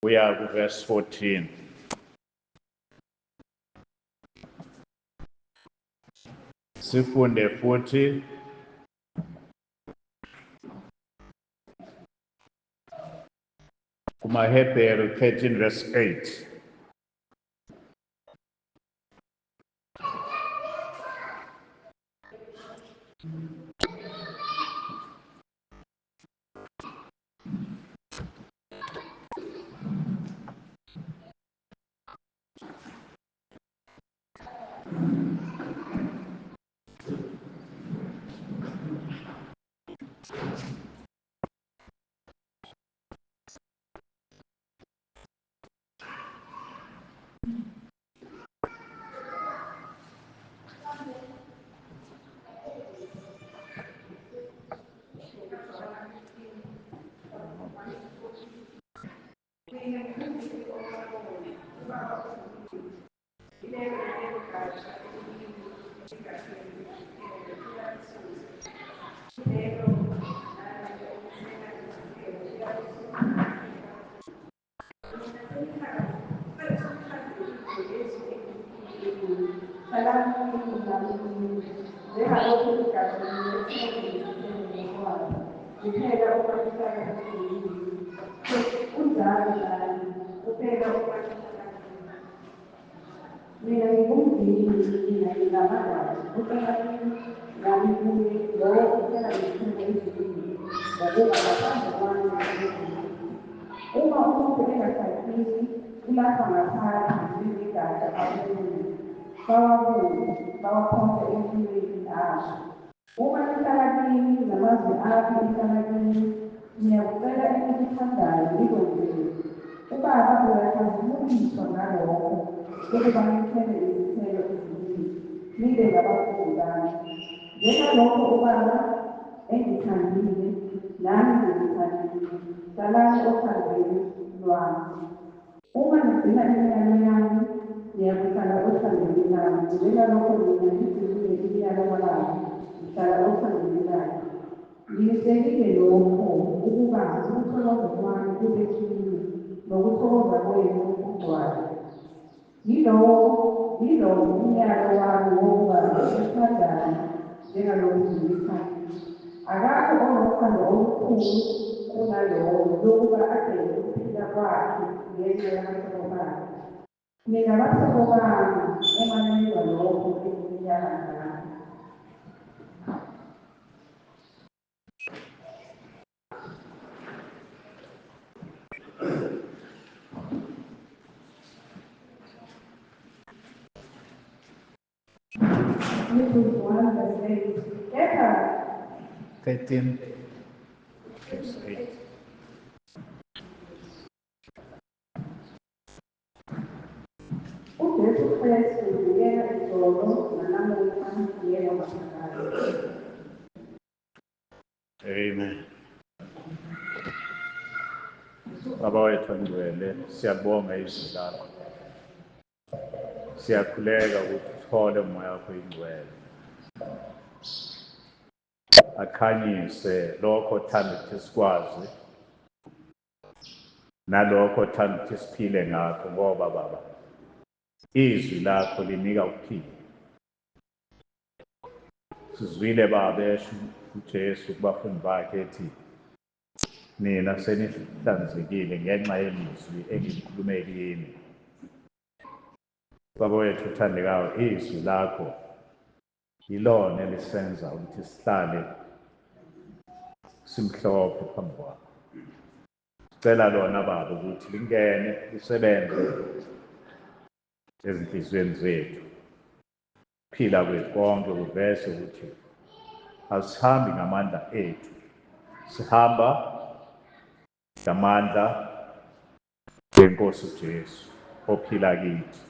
Kuya kuverse 14. Sifunde futhi kumaHebheru 13 verse 8. Mina ngingumvini, nina ningamagatsha. Uhlala kimi, nami kuye, lowo uthela izithelo eziningi, ngokuba ngaphandle kwami ningalutho. Uma umuntu engahlali kimi, ulahlwa ngaphandle njengegatsha abune, bawabuthe, bawaphonse emlilweni ashe. Uma nihlala kimi, namazwi ami ehlala kini, niyakucela enikuthandayo, nikwenzelwe. UBaba uyakhazimuliswa ngalokho, ukuba nithele izithelo eziningi, nibe ngabafundi bami. Njengalokho uBaba engithandile, nami nginithandile. Hlalani othandweni lwami. Uma nigcina imiyalo yami, niyakuhlala othandweni lwami, njengalokho mina ngigcinile imiyalo kaBaba, ngihlala othandweni lwakhe. Nginitshelile lokho ukuba ukuthokoza kwami kube kini, nokuthokoza kwenu kugcwale. Yilowo yilowo umyalo wami wokuba nithandane njengalokhu nginithandile. Akakho onothando olukhulu kunalowo lokuba adele ukuphila kwakhe ngenxa yabahlobo bakhe. Nina bahlobo bami uma nenza lokho enginiyala ngakho. Hebrews 1 verse 8. Kepha 13 verse 8. uJesu Kristu nguyena izolo nanamuhla nguyena maphakade. Amen. Baba wethu ongcwele, siyabonga izwi lakho. Siyakhuleka ukuthi uthole umoya wakho ingcwele. Akhanyise lokho othanda ukuthi sikwazi nalokho othanda ukuthi siphile ngakho ngoba baba izwi lakho linika ukuphila. Sizwile baba esho uJesu kubafundi bakhe ethi nina senihlanzekile ngenxa yelizwi engilikhulume kini. Baba wethu othandekayo, izwi lakho yilona elisenza ukuthi sihlale simhlophe phambi kwakho. Sicela lona baba ukuthi lingene lisebenze ezinhliziyweni zethu. Phila kwethu konke kuveze ukuthi asihambi ngamandla ethu, sihamba ngamandla wenkosi uJesu ophila kithi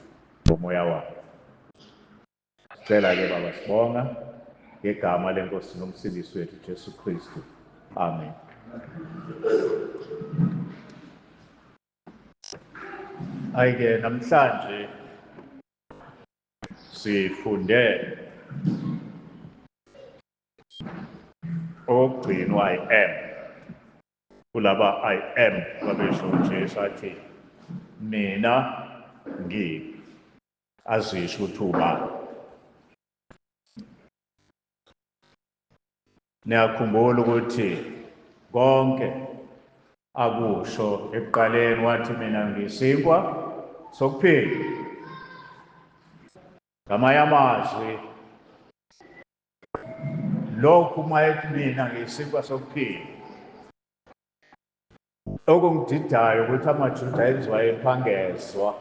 ngomoya wakhe. Sicela ke baba, sibonga ngegama lenkosi nomsindisi wethu Jesu Kristu. Amen. Ayike namhlanje sifunde okugcinwa I am kulaba I am babesho uJesu athi Mina ngi azisho ukuthi ubani. Niyakhumbula ukuthi konke akusho ekuqaleni wathi mina ngisinkwa sokuphila. Ngamanye amazwi lokhu uma ethi mina ngisinkwa sokuphila, okungididayo ukuthi amaJuda enziwa ephangezwa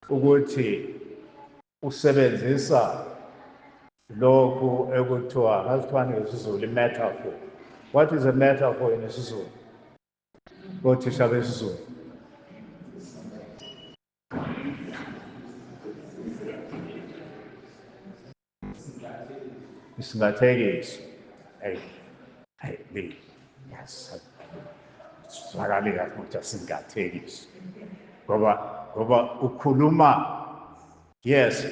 ukuthi usebenzisa lokhu ekuthiwa ngazithiwani ngesiZulu i-metaphor. What is a metaphor in isiZulu? Othisha besiZulu. Isingathekiso. Hey. Hey, le. Yes. Zwakale kahle ukuthi asingathekiso. Ngoba ukhuluma, yes,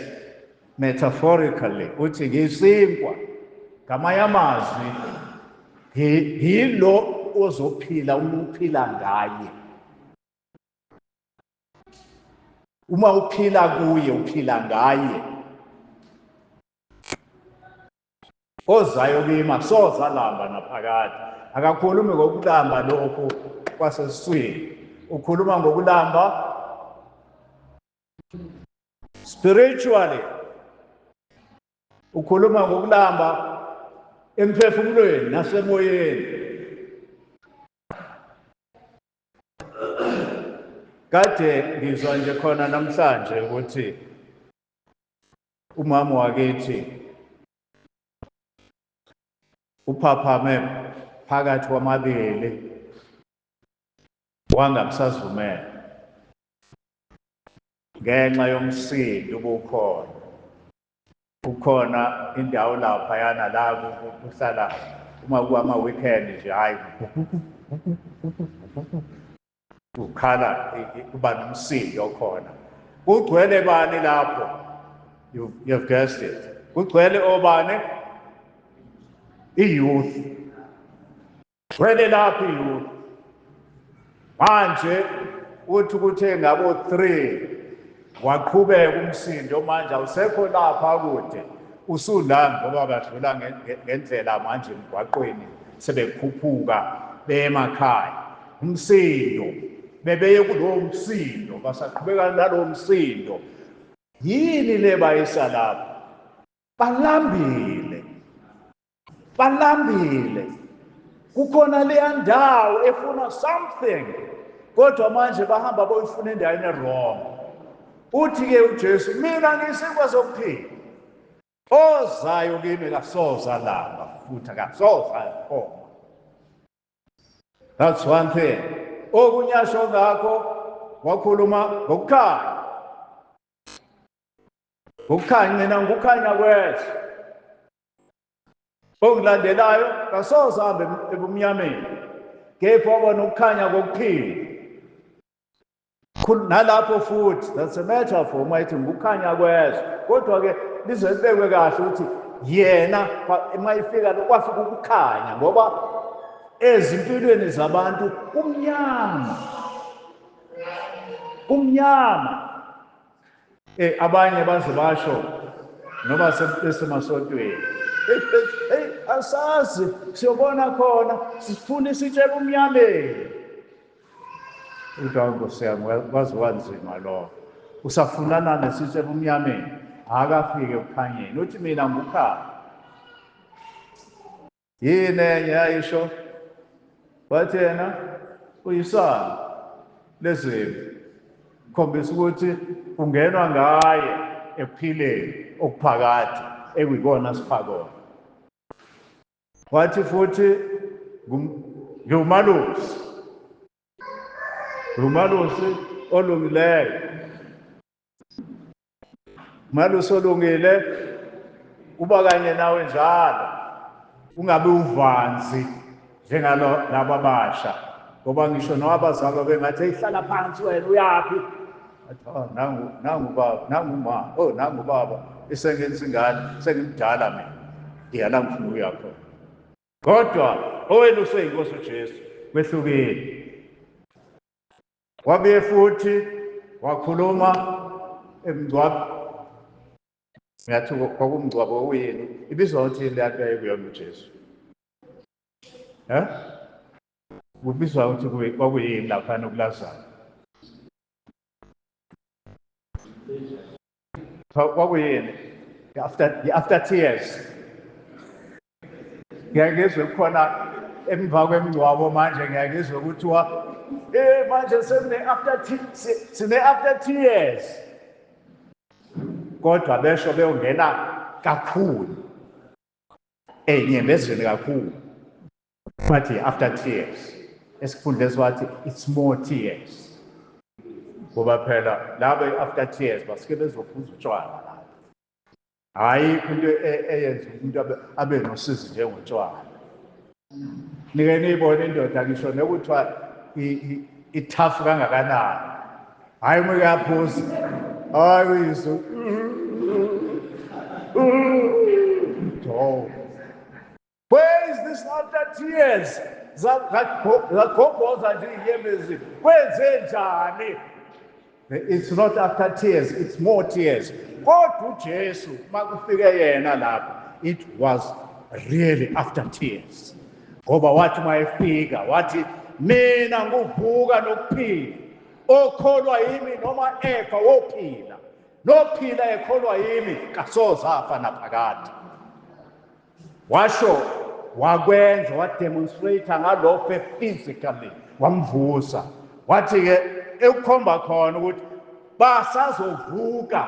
metaphorically uthi ngisinkwa. Ngamanye amazwi yilo ozophila uma uphila ngaye. Uma uphila kuye uphila ngaye. Ozayo kimi asoze alamba naphakade. Akakhulumi ngokulamba lokhu kwasesiswini, ukhuluma ngokulamba spiritually, ukhuluma ngokulamba emphefumulweni nasemoyeni. Kade ngizwa nje khona namhlanje ukuthi umama wakithi uphaphame phakathi kwamabili wangakusazivumela ngenxa yomsindo obukhona. Kukhona indawo laphayana la kuhlala uma kuwama weekend nje, hayi ukhala kuba nomsindo okhona. Kugcwele bani lapho? You've guessed it. Kugcwele obani? I-youth. Gcwele lapho i-youth. Manje uthi kuthe ngabo 3 waqhubeka umsindo, manje awusekho lapha kude, usula ngoba badlula ngendlela manje emgwaqweni sebekhuphuka bemakhaya. Umsindo bebeye kulowo msindo, basaqhubeka nalowo msindo. Yini le bayisa lapho? Balambile, balambile. Kukhona leya ndawo efuna something, kodwa manje bahamba boyifuna endaweni wrong. Uthi-ke uJesu, mina ngisinkwa sokuphila, ozayo kimi kasoze alamba futhi akasoze akoma. That's one thing. Okunye asho ngakho, wakhuluma ngokukhanya. Ngokukhanya, mina ngukukhanya kwezwe. Ongilandelayo kasoze ahambe ebumnyameni, kepha wabona ukukhanya kokuphila. Nalapho futhi that's a metaphor uma ethi ngukukhanya kwezwe, kodwa-ke lize libekwe kahle ukuthi yena uma ifika kwafika ukukhanya, ngoba ezimpilweni zabantu kumnyama, kumnyama. Abanye baze basho noma besemasontweni, hey, asazi siyobona khona, sifuna isitshe ebumnyameni. Uthi Nkosi yami, waze wanzima lo, usafunana nesitshe ebumnyameni, akafike ekukhanyeni. Uthi mina ngukhanya. Yini enye yayisho? Wathi yena uyisana lezimvu, khombisa ukuthi kungenwa ngaye ekuphileni okuphakade ekuyikona siphakona. Wathi futhi ngiwumalusi, ngiwumalusi olungileyo. Umalusi olungile uba kanye nawe njalo, ungabe uvanzi njengalo laba abasha, ngoba ngisho nowabazalwa bengathi hey, hlala phansi wena uyaphi, athi oh, nangu nangu baba, nangu ma, oh nangu baba, isengenza ingane, sengimdala mina, ngiya la ngifuna ukuya khona. Kodwa owenu useyinkosi uJesu, kwehlukile. Wabuye futhi Wakhuluma emngcwabo, ngiyathi kwakumngcwabo okuyini, ibizwa ukuthi yini leyanto yayikuyona uJesu? Eh? Kubizwa ukuthi kwakuyini laphana kuLazaro? Kwakuyini? The after tears. Ngiyake ngizwe kukhona emva kwemingcwabo, manje ngiyake ngizwe kuthiwa manje sesine after sine after tears. Kodwa besho beyongena kakhulu ey'nyembezweni kakhulu, bathi after tears. Esikhundleni wathi it's more tears, ngoba phela labo after tears basuke bezophuza utshwala lapho. Hhayi, into eyenza umuntu abe nosizi njengotshwala. Nike niyibone indoda, ngisho nekuthiwa i-tough kangakanani, hhayi, uma kuyaphuza, hayi, uyizwe, oh. Where is this after tears? Zagobhoza nje iy'nyembezi, kwenze njani? It's not after tears, it's more tears. Kodwa uJesu makufike yena lapho, it was really after tears, ngoba wathi uma efika wathi, "Mina nguvuka nokuphila, okholwa yimi noma efa wophila, nophila ekholwa yimi kasoze afa naphakade." Washo, wakwenza, wademonstrate ngalokho physically, wamvusa. Wathi-ke ekukhomba khona ukuthi basazovuka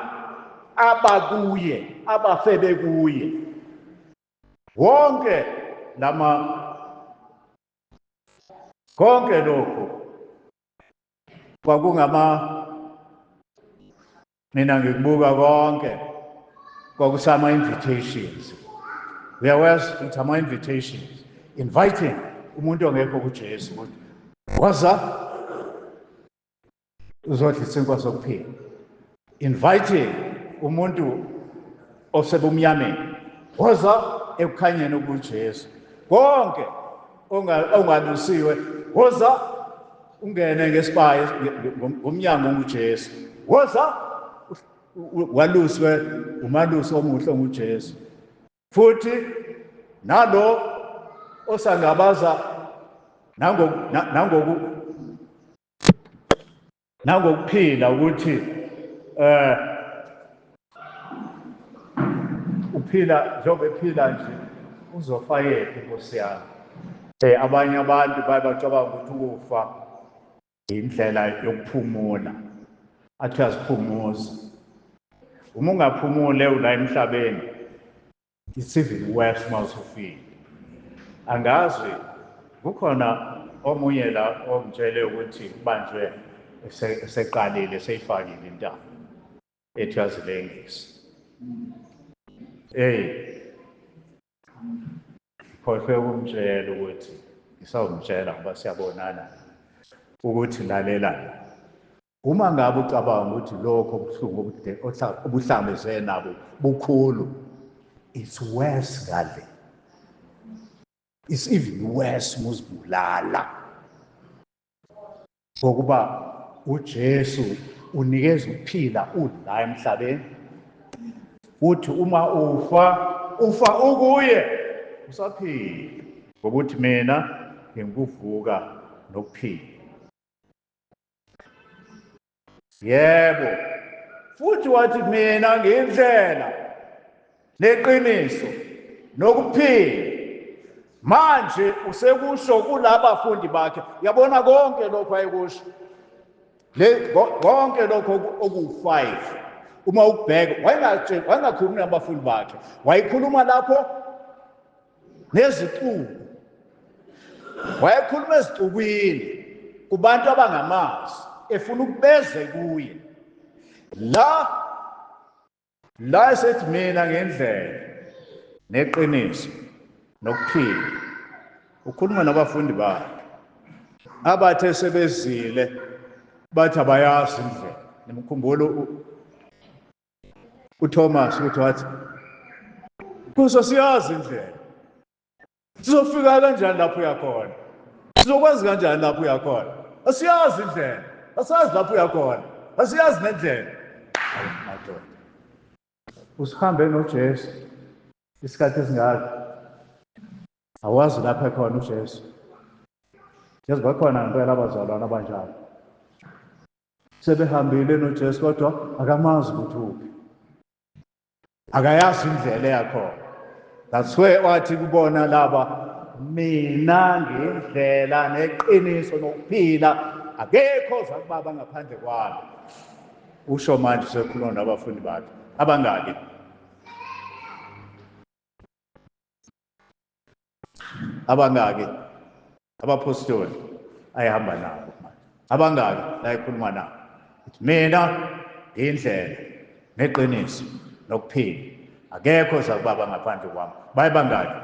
abakuye, abafe bekuye. Wonke lama, konke lokhu kwakungama, mina ngikubuka konke kwakusama invitations. Uyakwazi ukuthi ama invitations, inviting umuntu ongekho kuJesu ukuthi waza uzodla isinkwa sokuphila, inviting umuntu osebumnyameni, woza ekukhanyeni kuJesu. Konke ongalusiwe, woza ungene ngesibaya, ngomnyango nguJesu, woza waluswe umalusi omuhle onguJesu. Futhi nalo osangabaza nangokuphila ukuthi uphila njengoba ephila nje, uzofa yephi, Nkosi yami? Abanye abantu baye bacabanga ukuthi ukufa indlela yokuphumula, athi uyaziphumuza. Uma ungaphumule ula emhlabeni, it's even worse uma usufile. Angazi, kukhona omunye la ongitshele ukuthi ubanjwe eseqalile, seyifakile intambo ethi uyazilengisa. Hey, khohlwe ukumtshela ukuthi ngisawumtshela, ngoba siyabonana, ukuthi lalela, uma ngabe ucabanga ukuthi lokho obuhlungu obuhlangabezene nabo bukhulu, it's worse ngale, it's even worse muzibulala, ngokuba uJesu unikeza ukuphila ula emhlabeni, futhi uma ufa, ufa ukuye usaphila, ngokuthi mina ngikuvuka nokuphila. Yebo, futhi wathi, "Mina ngiyindlela neqiniso nokuphila." Manje usekusho kulabafundi bakhe, yabona, konke lokho ayekusho le, konke lokho oku-5, uma ukubheka, wayengatsheli, wayengakhulumi nabafundi bakhe, wayekhuluma lapho nezixuku, wayekhuluma ezixukwini kubantu abangamazi, efuna ukubeze kuye. La esethi, "Mina ngendlela neqiniso nokuphila," ukhuluma nabafundi bakhe abathe sebezile bathi abayazi indlela. Nimkhumbula uThomas ukuthi wathi, "Kuso siyazi indlela, sizofika kanjani lapho uyakhona? Sizokwazi kanjani lapho uyakhona? Asiyazi indlela, asazi lapho uyakhona." Asiyazi nendlela. Madoda. Usihambe noJesu isikhathi esingaka. Awazi lapha ekhona uJesu. Yazi bakhona ngempela abazalwane abanjalo. Sebehambile noJesu kodwa akamazi ukuthi uphi. Akayazi indlela yakhona. That's where wathi kubona laba, mina ngindlela neqiniso nokuphila, akekho oza kubaba ngaphandle kwami. Usho manje sekhuluma nabafundi bakhe. Abangaki? Abangaki? Abapostoli ayihamba nabo manje. Abangaki la ekhuluma nabo? Mina ngindlela neqiniso nokuphila, akekho oza kubaba ngaphandle kwami. Baye bangaki?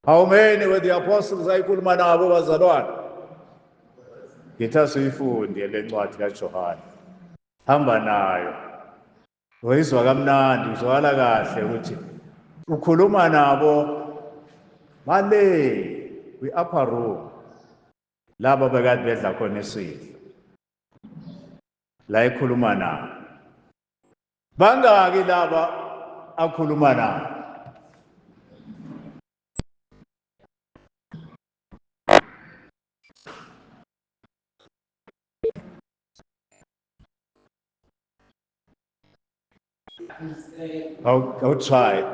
How many were the apostles ayikhuluma nabo bazalwane? Ngithi asiyifunde le ncwadi kaJohane. Hamba nayo. Uyizwa kamnandi, uzwakala kahle ukuthi ukhuluma nabo bale kwi-upper room laba bekade bedla khona isidlo. La ekhuluma nabo. Bangaki laba akhuluma nabo? I'll try. I'm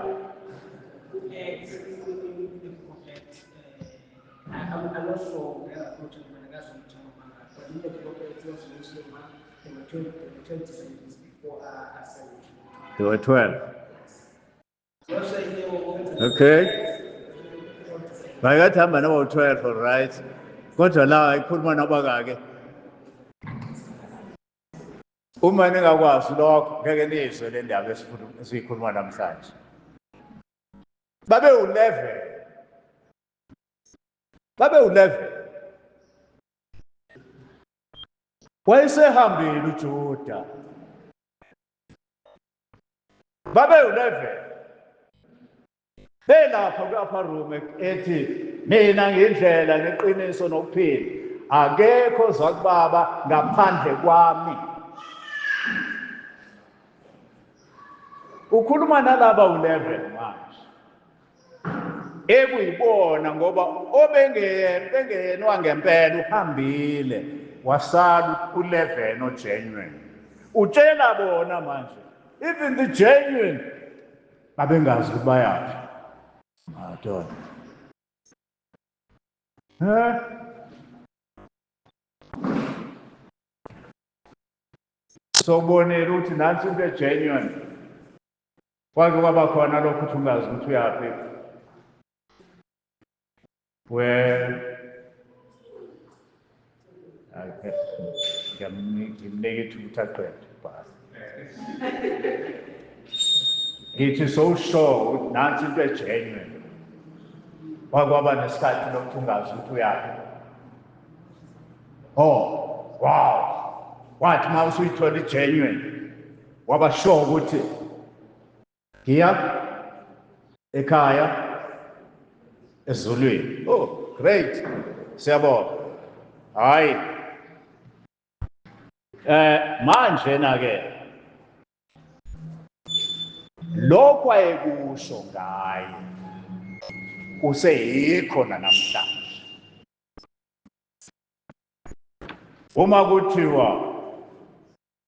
not sure, but in the book, it was mentioned there were 12 disciples before ascended. There were 12. Okay. Bayakathi hamba naba 12, all right. Kodwa la ikhuluma nabakake. Uma ningakwazi lokho ngeke nizwe le ndaba esiyikhuluma namhlanje. Babe u11. Babe u11. Wayesehambile uJuda. Babe u11. Belapha kwi-upper room ethi mina ngindlela neqiniso nokuphila, akekho oza kubaba ngaphandle kwami. Ukhuluma nalaba u11 manje ekuyibona ngoba obengeyena bengeyena wangempela uhambile wasala u11 ogenuine. Utshela bona manje even the genuine babengazi ukuthi bayaphi. Madoda. Eh? Sobonile ukuthi nansi into egenuine. Kwake kwaba khona lokho ukuthi ungazi ukuthi uyaphi. Well, ngimnika ithuba ukuthi aqede ubhala. Ngithi so sure ukuthi nansi into egenuine. Kwake kwaba nesikhathi lokuthi ungazi ukuthi uyaphi. Oh, wow. Wathi uma usuyithola igenuine, waba sure ukuthi ngiya ekhaya ezulwini. Oh, great. Siyabonga. Hayi. Manje na ke lokho ayekusho ngaye kuseyikho namhlanje. Uma kuthiwa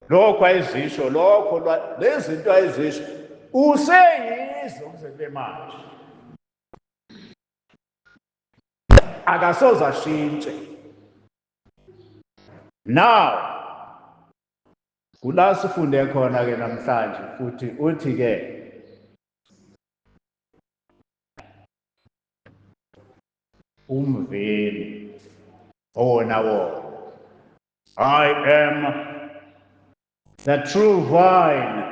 lokho ayizisho lokho lezi zinto ayizisho useyizo kuze kube manje, akasoze ashintshe. Now kula sifunde khona ke namhlanje futhi uthi ke umvini owona wona, I am the true vine.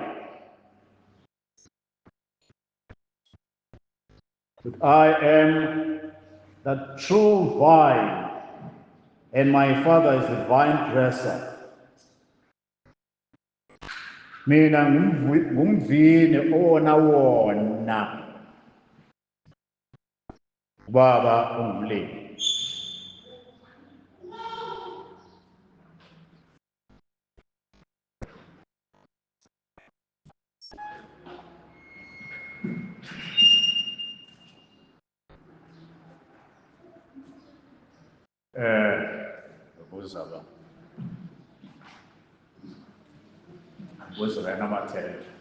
I am the true vine, and my Father is the vine dresser. Mina ngumvini owona wona. Ubaba ungumlimi. Buza ba. Buza wena Mathenjwa.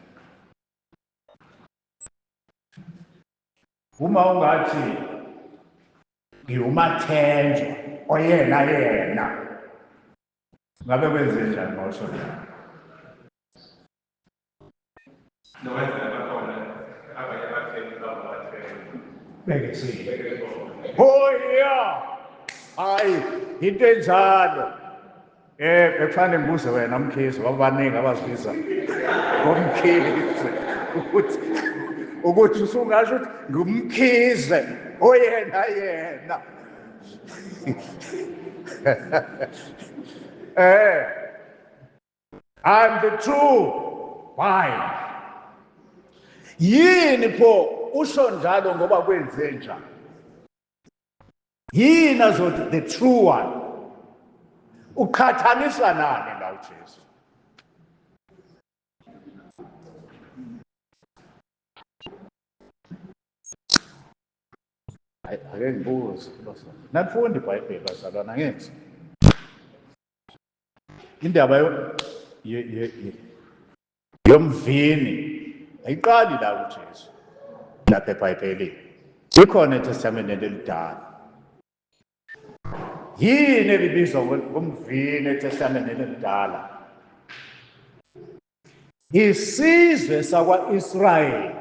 Uma ungathi ngiwuMathenjwa oyena yena, ngabe kwenze njani mawusho njalo? Nokwenza bakhona abanye abathengi bababathengi. Beke Beke bona. Oh yeah. Hayi, into enjalo. Bekufanele ngibuze wena Mkhize, ngoba baningi abazibiza ngoMkhize. Ukuthi usungasho ukuthi nguMkhize oyena yena. I'm the true vine. Yini pho usho njalo ngoba kwenze njani? Yini azothi the true one? Uqhathanisa nani la uJesu? Hayi, ake ngibuze bazalwane. Nanifunda iBhayibheli bazalwane, angithi? Indaba yomvini ayiqali la uJesu lapha eBhayibhelini. Ikhona eTestamenteni elidala. Yini ebibizwa ngomvini eTestamenteni elidala? Isizwe sakwa-Israyeli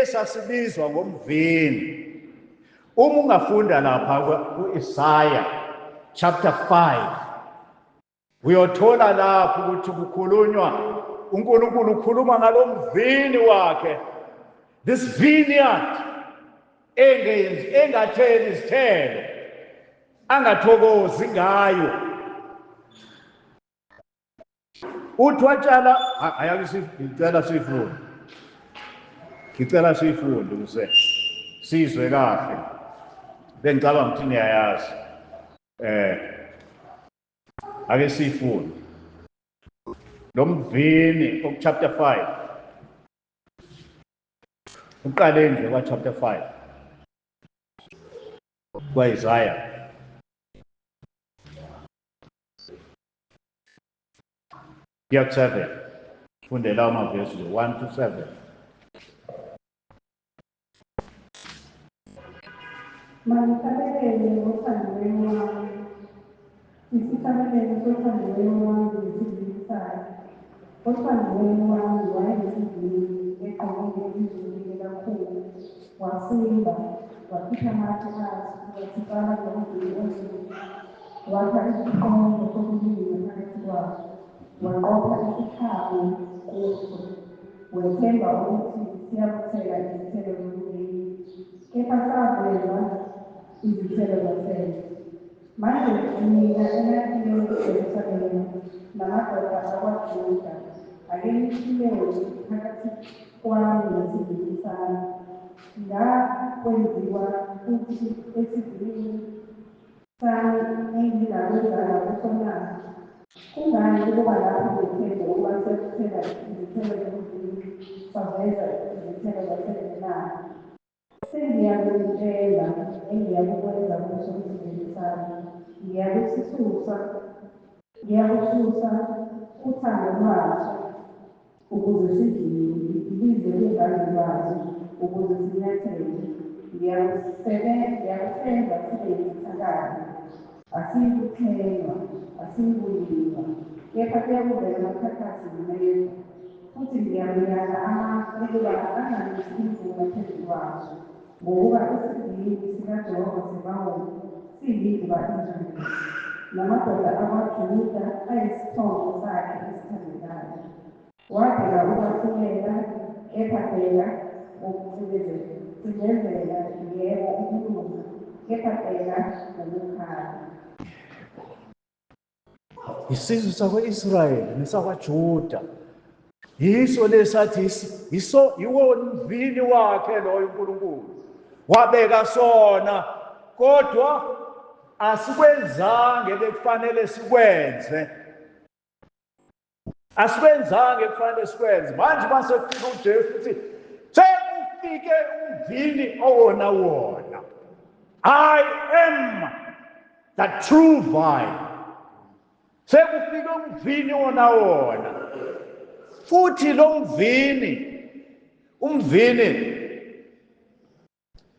esasibizwa ngomvini. Uma ungafunda lapha ku-Isaya chapter 5, uyothola lapho ukuthi kukhulunywa, uNkulunkulu ukhuluma ngalomvini wakhe, this vineyard engatheli izithelo, angathokozi ngayo. Uthi watshala, ayake ngicela siyifunde. Ngicela siyifunde ukuze sizwe kahle. Bengicabanga ukuthi niyayazi. Ake siyifunde. Lo mvini oku chapter 5. Uqale nje kwa chapter 5. Kwa Isaiah. Kuya ku 7. Funde lawo mavesi 1 to 7. Mangihlabelele ngothandiweyo wami. Isihlabelelo sothandiweyo wami ngesivini sakhe. Othandiweyo wami wayenesivini egqokile izulu kakhulu. Wasimba, wakhipha amatshe aso, wasifaka ngomvini onzima. Wakha isiqongo sokulima phakathi kwaso. Waqopha isikhabo kuso. Wethemba ukuthi siyakuthela izithelo zomvini. Kepha saveza izithelo zasendle. Manje nina enakhileyo eJerusalema namadoda akwaJuda, ake nihlulele phakathi kwami nesivini sami. Ngakwenziwa futhi esivinini sami engingakwenzanga kuso na? Kungani ukuba lapho ngethemba ukuba siyakuthela izithelo zomvini, saveza izithelo zasendle na? Sengiyakunitshela engiyakukwenza kuso isivini sami. Ngiyakususa uthando lwaso ukuze sidliwe, ngidilize uvange lwaso ukuze sinyathele. Ngiyakusenza sibe yisithakazelo. Asiyikuthenwa, asiyikulinywa, kepha kuyakuvela amakhakhasi nameva. Futhi ngiyakuyala amafu ukuba anganisi imvula phezu kwaso, ngokuba isivini sikaJehova Sebawoti siyinduba izulu, namadoda akwaJuda ayisithombe sakhe esithandekayo. Wabheka ukwahlulela, kepha bheka ukucindezela, yebo ukulunga, kepha bheka ukukhala. Isizwe sakwa-Israyeli nesakwaJuda yiso lesathi yiso yiwo umvini wakhe loyo uNkulunkulu wabeka sona, kodwa asikwenzange bekufanele sikwenze. Asikwenzange kufanele sikwenze. Manje mase kufika uJesu uthi sekufike umvini owona wona. I am The true vine. Sekufike umvini wona wona. Futhi lo mvini, umvini,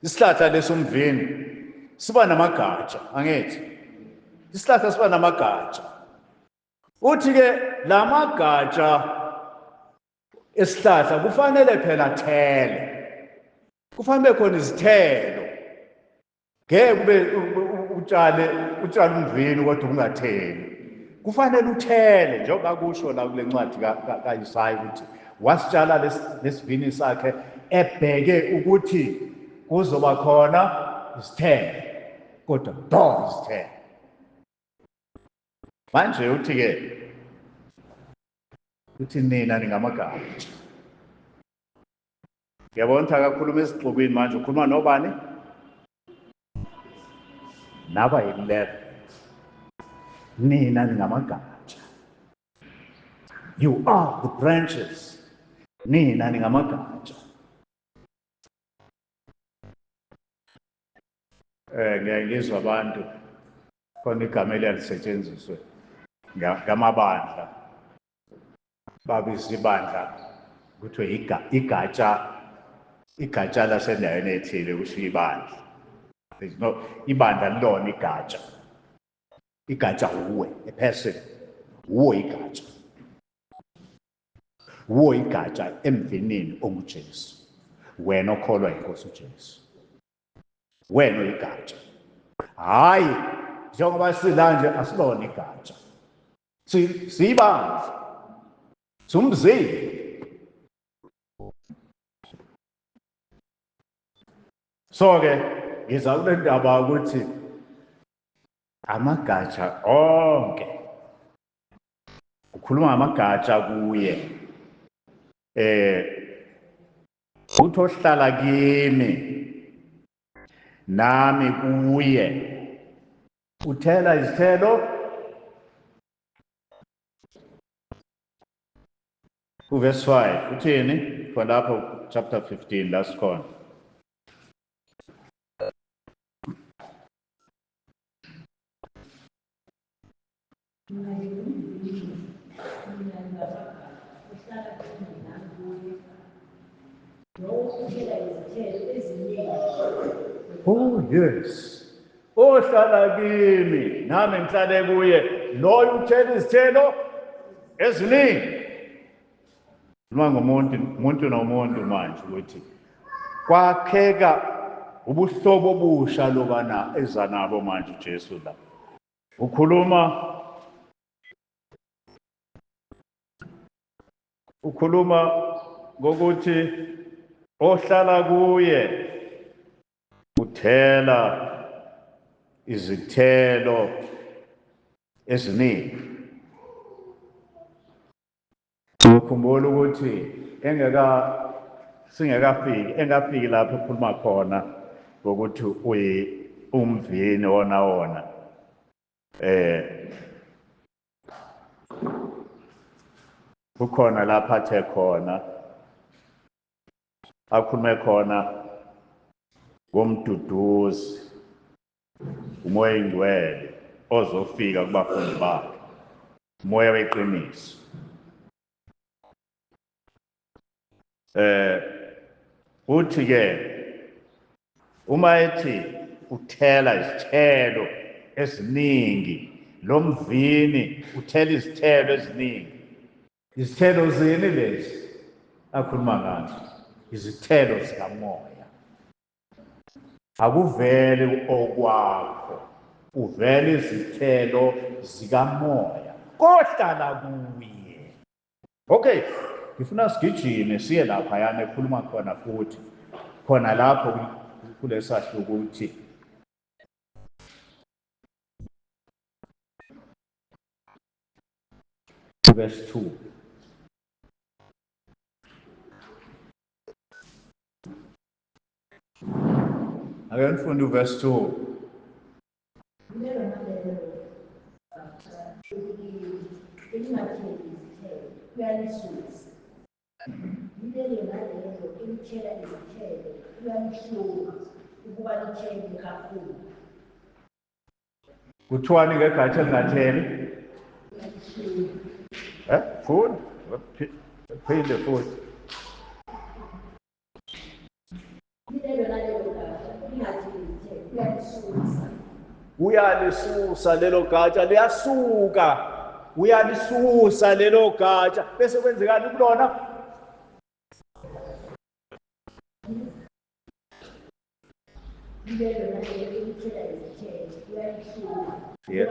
isihlahla lesumvini siba namagatsha, angithi? Isihlahla siba namagatsha. Uthi ke lamagatsha esihlahla kufanele phela thele. Kufanele khona izithelo. Ngeke kube utshale umvini kodwa ungatheli. Kufanele uthele njengoba kusho la kule ncwadi kaIsaya ukuthi wasitshala lesivini sakhe ebheke ukuthi kuzoba khona izithelo, kodwa do izithelo. Manje uthi ke uthi nina ningamagatsha. Ngiyabona ukuthi akakhuluma esixukwini manje, ukhuluma nobani? Naba yi-11. Nina ningamagatsha. You are the branches. Nina ningamagatsha. Ngiyangizwa abantu khona igama eliyalisetshenziswe ngamabandla. Babiza ibandla kuthiwe igatsha, igatsha lasendaweni ethile kusho ibandla. There's no ibandla lilona igatsha. Igatsha uwe, a person. Uwe igatsha. Uwe igatsha emvinini onguJesu. Wena okholwa inkosi uJesu. Wena uyigatsha. Hayi, njengoba sila nje asilona igatsha. Siyibandla. Sumzimba. So ke ngiza kule ndaba ukuthi amagatsha onke ukhuluma ngamagatsha kuye. Uthi ohlala kimi nami kuye uthela izithelo. Verse 5 uthini khona lapho chapter 15 la sikhona. Oh yes. Ohlala kimi nami ngihlale kuye, loyo uthela izithelo eziningi. Noma ngumuntu, umuntu nomuntu manje ukuthi kwakheka ubuhlobo obusha lobana eza nabo manje uJesu la. Ukhuluma ngokuthi ohlala kuye uthela izithelo eziningi. Ukhumbula ukuthi singekafiki, engafiki lapho ekhuluma khona ngokuthi uyi umvini wona wona. Kukhona lapha athe khona akhulume khona ngomduduzi uMoya oyiNgcwele ozofika kubafundi bakhe, uMoya weqiniso. Uthi ke uma ethi uthela izithelo eziningi, lo mvini uthela izithelo eziningi. Izithelo zini lezi akhuluma ngazo? Izithelo zikamoya. Akuveli okwakho, uvela izithelo zikamoya kohlala kuye. Okay, ngifuna sigijime siye lapha yana ekhuluma khona futhi khona lapho kulesahluko ukuthi verse 2. Ake nifunde uverse 2. Kuthiwani ngegatsha elingatheli? Funda. Phinde futhi. Uyalisusa lelo gatsha, liyasuka. Uyalisusa lelo gatsha. Bese kwenzekani kulona? Yes.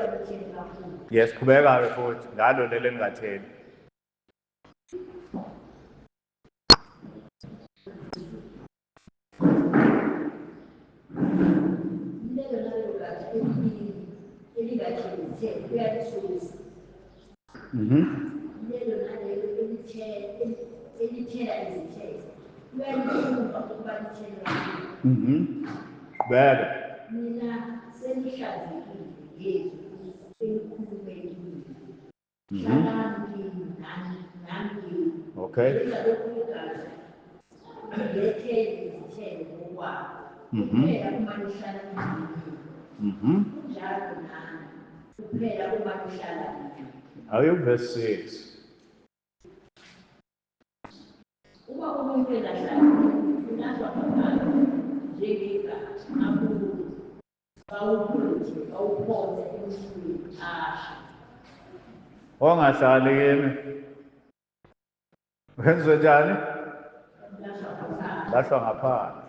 Yes, qhubeka-ke futhi ngalo leli elingatheli. Qhubeka. Mina senihlanzekile ngezwi elikhulume kimi. Hlalani kimi nami kimi. Okay. Ngilethele izithelo ngokwabo. Kuphela uma nihlala kimi. Kunjalo nani. Kuphela uma nihlala kimi. Ayo verse 6. Uma umuntu engahlali ulahlwa ngaphandle njengegatsha abune bawubuthe bawuphonse emlilweni ashe. Ongahlali kimi wenziwe njani? Lahlwa ngaphandle.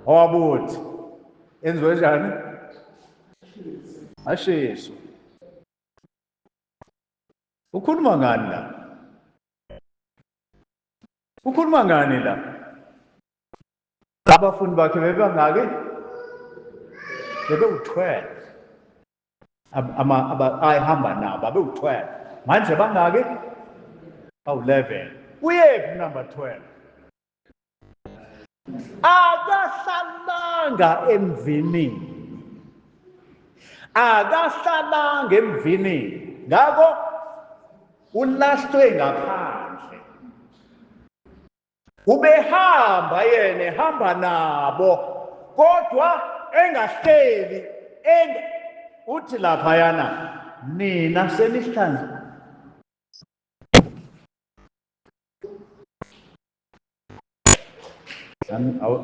Owabuthi enziwe njani? Ashiswe. Ukhuluma ngani la? Ukhuluma ngani la? Abafundi bakhe bebangaki? Bebewu-12. Ayihamba nabo abewu-12. Manje bangaki? Bawu-11. Uyephi number 12? Akahlalanga emvinini. Akahlalanga emvinini. Ngakho ulahlwe ngaphandle. Ubehamba yena ehamba nabo kodwa engahleli uthi laphayana nina senihlanzekile.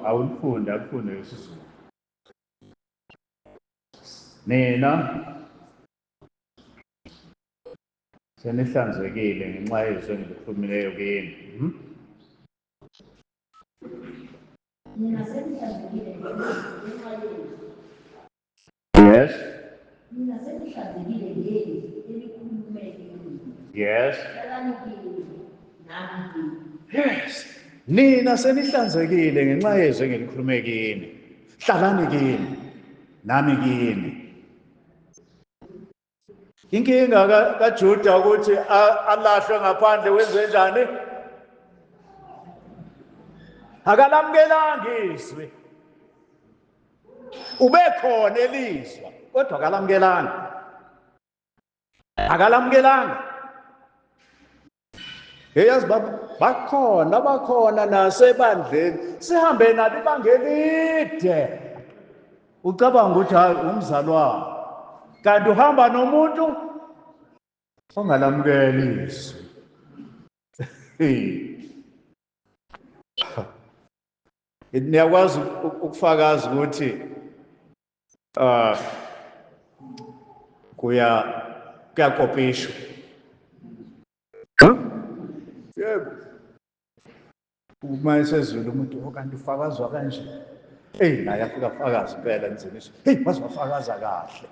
Awulifunde, akufunde isiZulu. Nina senihlanzekile ngenxa yezwi engilikhulumileyo kini. Nina senihlanzekile ngenxa yezwi. Yes. Nina senihlanzekile ngezwi elikhulume kini. Yes. Hlalani kimi nami kini. Yes. Nina senihlanzekile ngenxa yezwi engilikhulume kini. Hlalani kimi nami kini. Inkinga kaJuda ukuthi alahlwe ngaphandle wenze njani? Akalamukelanga izwi. Ubekhona elizwa kodwa akalamukelanga. Akalamukelanga. Yazi bakhona bakhona nasebandleni sihambe nalo ibanga elide. Ucabanga ukuthi hayi umzalwane kanti uhamba nomuntu ongalamukeli izwi. Niyakwazi ukufakaza ukuthi kuyakopishwa. Yebo. Uma esezulu umuntu kanti ufakazwa kanje. Hey, naye afika afakaza impela enzeniso. Hey, wazofakaza kahle.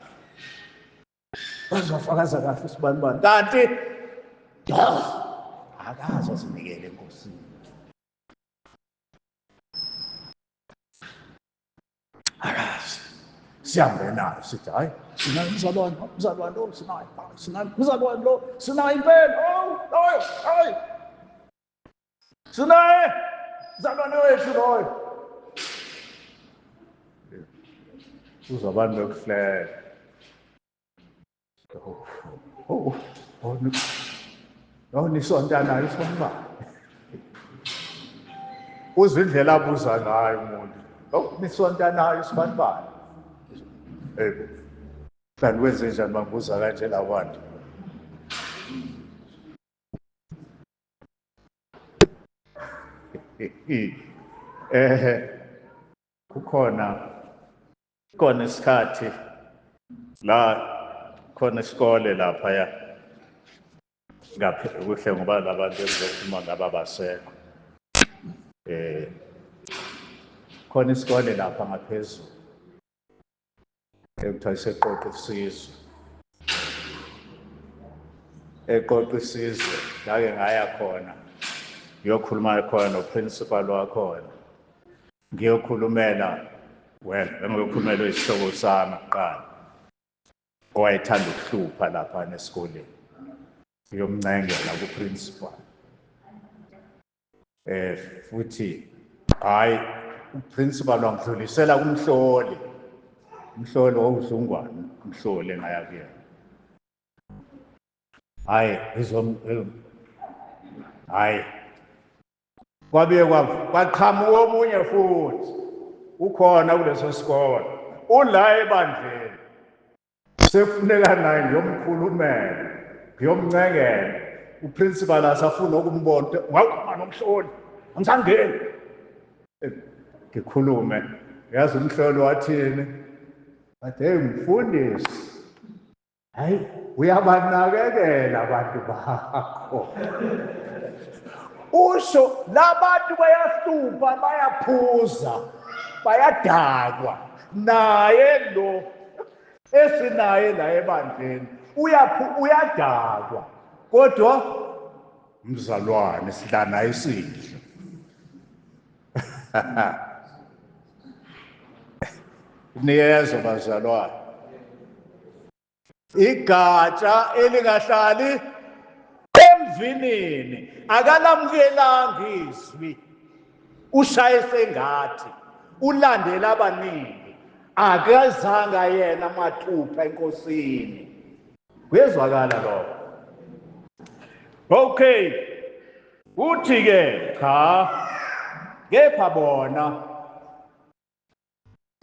Wazofakaza kahle sibanibani. Kanti akaze azinikele eNkosini. Akazi. Sihambe naye sithi hayi sinaye umzalwane, umzalwane lo sinaye, sinaye umzalwane lo sinaye impela. Oh, loyo, hayi. Sinaye mzalwane wethu loyo. Uzwa abantu bekuhleka. Oh, oh, oh, nisonta naye usibani. Uzwa indlela abuza ngayo umuntu. Oh, nisonta nayo isibanibani. Yebo. Kanti kwenze njani bangibuza kanje la bantu? Kukhona khona isikhathi la khona isikole lapha ya ngaphe kuhle ngoba labantu engizokhuluma ngaba basekho. Khona isikole lapha ngaphezulu ekuthiwa iseqoqa isizwe. Eqoqa isizwe ngake ngaya khona ngiyokhuluma khona noprincipal wakhona, ngiyokhulumela well bengiyokhulumela isihlobo sami kuqala owayethanda ukuhlupha lapha esikoleni, ngiyomncengela kuprincipal. Futhi hayi uprincipal wangidlulisela kumhloli, umhloli wawudlungwane umhloli engaya kuyena. Hayi hayi kwabuye kwaqhamuka omunye futhi ukhona kuleso sikole ula ebandleni, sekufuneka naye ngiyomkhulumela ngiyomncengela. Uprincipal asafuna ukumbona, ngawukhuluma nomhloli angisangeni ngikhulume. Yazi umhloli wathini? Wathi hey mfundisi, hayi uyabanakekela abantu bakho. Usho labantu bayahlupha, bayaphuza, bayadakwa, naye lo esinaye la ebandleni uyadakwa, kodwa mzalwane sidla naye isidlo. Niyezwa bazalwane, igatsha elingahlali emvinini akalamukelanga izwi, ushaye sengathi ulandela abaningi, akazanga yena mathupha enkosini. Kuyezwakala lokho? Okay, uthi ke cha, kepha bona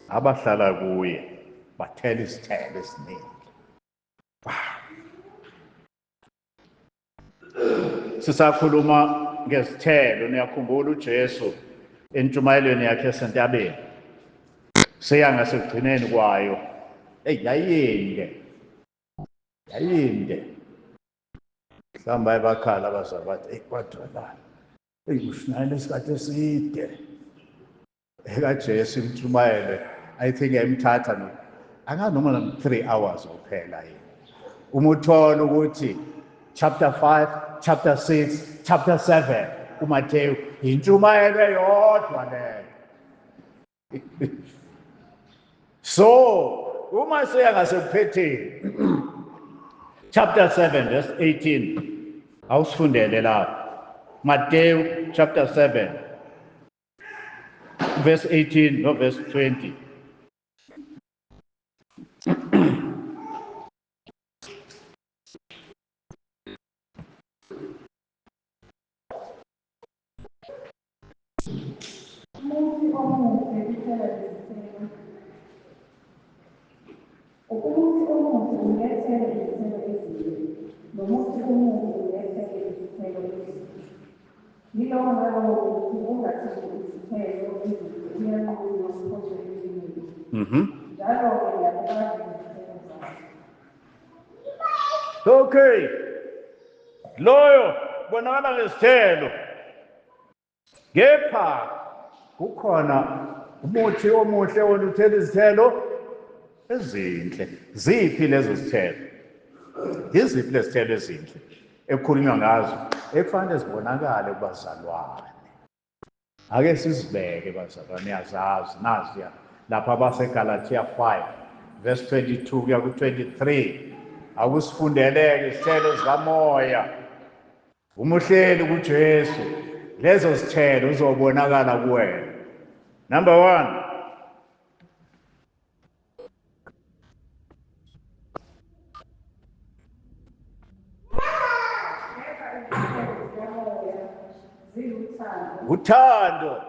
abahlala kuye bathela isithelo esiningi. Sisakhuluma ngezithelo, niyakhumbula uJesu entshumayelweni yakhe esentabeni, seya ngasekugcineni kwayo. Eyi, yayinde, yayinde. Mhlawumbe baye bakhala abazali bathi, eyi kodwa la, eyi ushumayela isikhathi eside. EkaJesu imtshumayelo, I think yayimthatha no angazi noma 3 hours kuphela yini. Uma uthola ukuthi chapter 5, chapter 6, chapter 7 kuMathewu intshumayelo eyodwa leyo. So uma seya ngasekuphetheni chapter 7 verse 18, awusifundele lapho. Mateyu chapter 7 verse 18 no verse 20. Umuthi omuhle uthela izithelo. Umuthi omuhle ungethela izithelo ezinhle, nomuthi omubi ungethela izithelo ezinhle. Yilowo nalowo muthi ongatheli izithelo ezinhle uyanqunywa uphoswe emlilweni. Njalo-ke niyakubazi ngezithelo zabo. Okay, loyo bonakala ngezithelo. Kepha kukhona umuthi omuhle wona uthela izithelo ezinhle. Ziphi lezo zithelo? Yiziphi lezi zithelo ezinhle ekukhulunywa ngazo ekufanele zibonakale kubazalwane? Ake sizibeke bazalwane, niyazazi nazi lapha abaseGalatia 5 verse 22 kuya ku-23. Akusifundeleke izithelo zikamoya. Uma uhleli kuJesu, lezo zithelo uzobonakala kuwena. Number 1, uthando,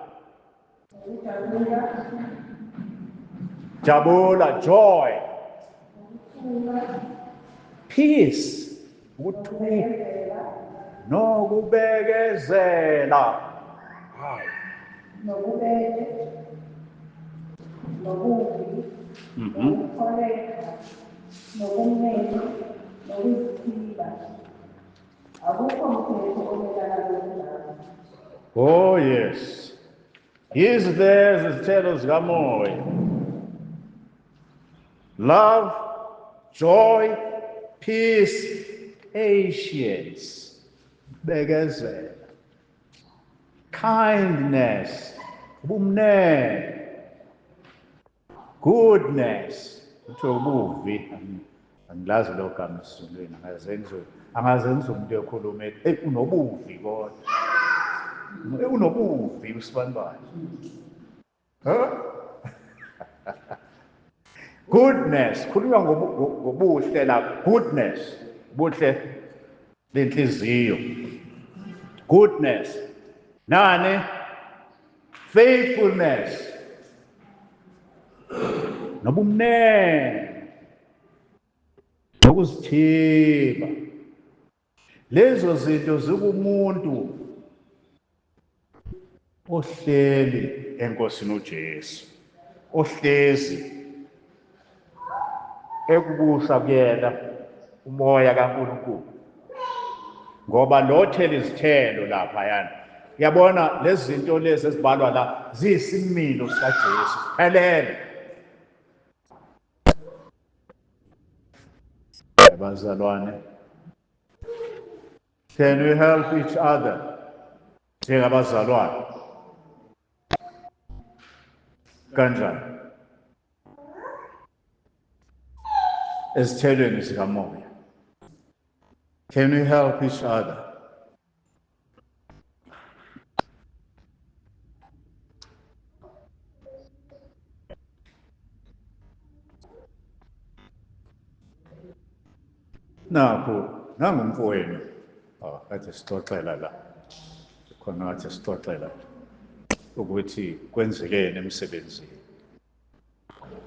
Jabula, joy, peace, ukuthula, nokubekezela, nobubele, nobuvi, nokukholeka, nobumnene, nokuzithiba. Akukho mthetho omelana nokunjalo. Oh yes. Yizi lezi zithelo zikamoya. Love, joy, peace, patience, bekezela, kindness, ubumnene, goodness, kuthiwa ubuvi, angilazi lo gama esiZulwini, angazenza umuntu ekhuluma ethi, hey, unobuvi kodwa. Unobuvi usibanibani. Huh? Goodness, khulunywa ngobuhle la, goodness, buhle lenhliziyo. Goodness. Nani? Faithfulness. Nobumnene. Nokuzithiba. Lezo zinto zikumuntu ohleli eNkosini uJesu, ohlezi ekubusa kuyena umoya kaNkulunkulu, ngoba lo thela izithelo lapha yana. Uyabona lezi zinto lezi ezibalwa la ziyisimilo sikaJesu siphelele. Bazalwane, can we help each other njengabazalwane? Kanjani? Ezithelweni zikamoya. Can we help each other? Nakhu nangumfowenu, kade sixoxela la, khona kade sixoxela ukuthi kwenzekeni emsebenzini.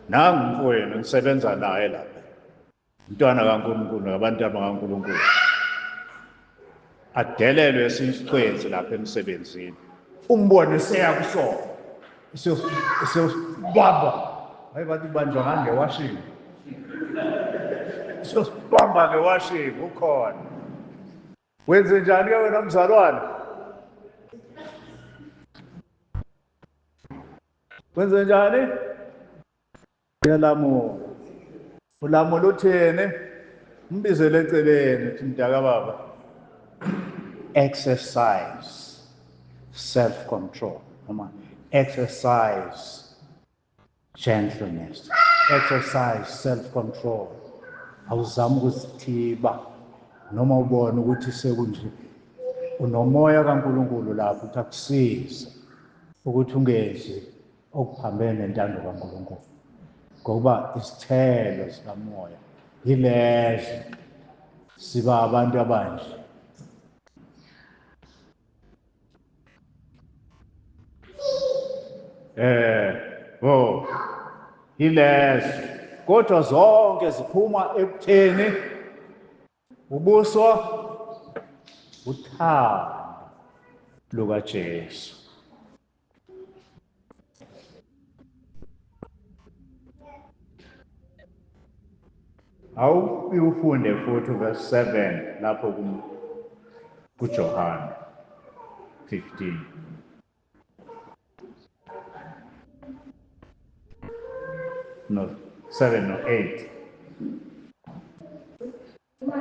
Nangumfowenu nisebenza naye lapha, umntwana kaNkulunkulu nabantu bakaNkulunkulu, adelelwe esicwensi lapha emsebenzini, umbone seya kusona siyosibamba. Hayi bathi banjwa ngangewashini, siyosibamba ngewashini ukhona. Wenze njani ke wena mzalwane? Wenze njani? Uyalamula. Ulamula uthini? Umbizele eceleni uthi mntaka baba, exercise self-control, noma exercise gentleness, exercise self-control. Awuzama ukuzithiba noma ubone ukuthi sekunje, unomoya kaNkulunkulu lapho ukuthi akusize ukuthi ungenzi okuphambene nentando kaNkulunkulu, ngokuba isithelo sikamoya yilezo. Siba abantu abanje. Yilezo, kodwa zonke ziphuma ekutheni ubuswa uthando lukaJesu. Awubuye ufunde futhi verse 7 lapho kuJohane 15. No, 7 no 8. Uma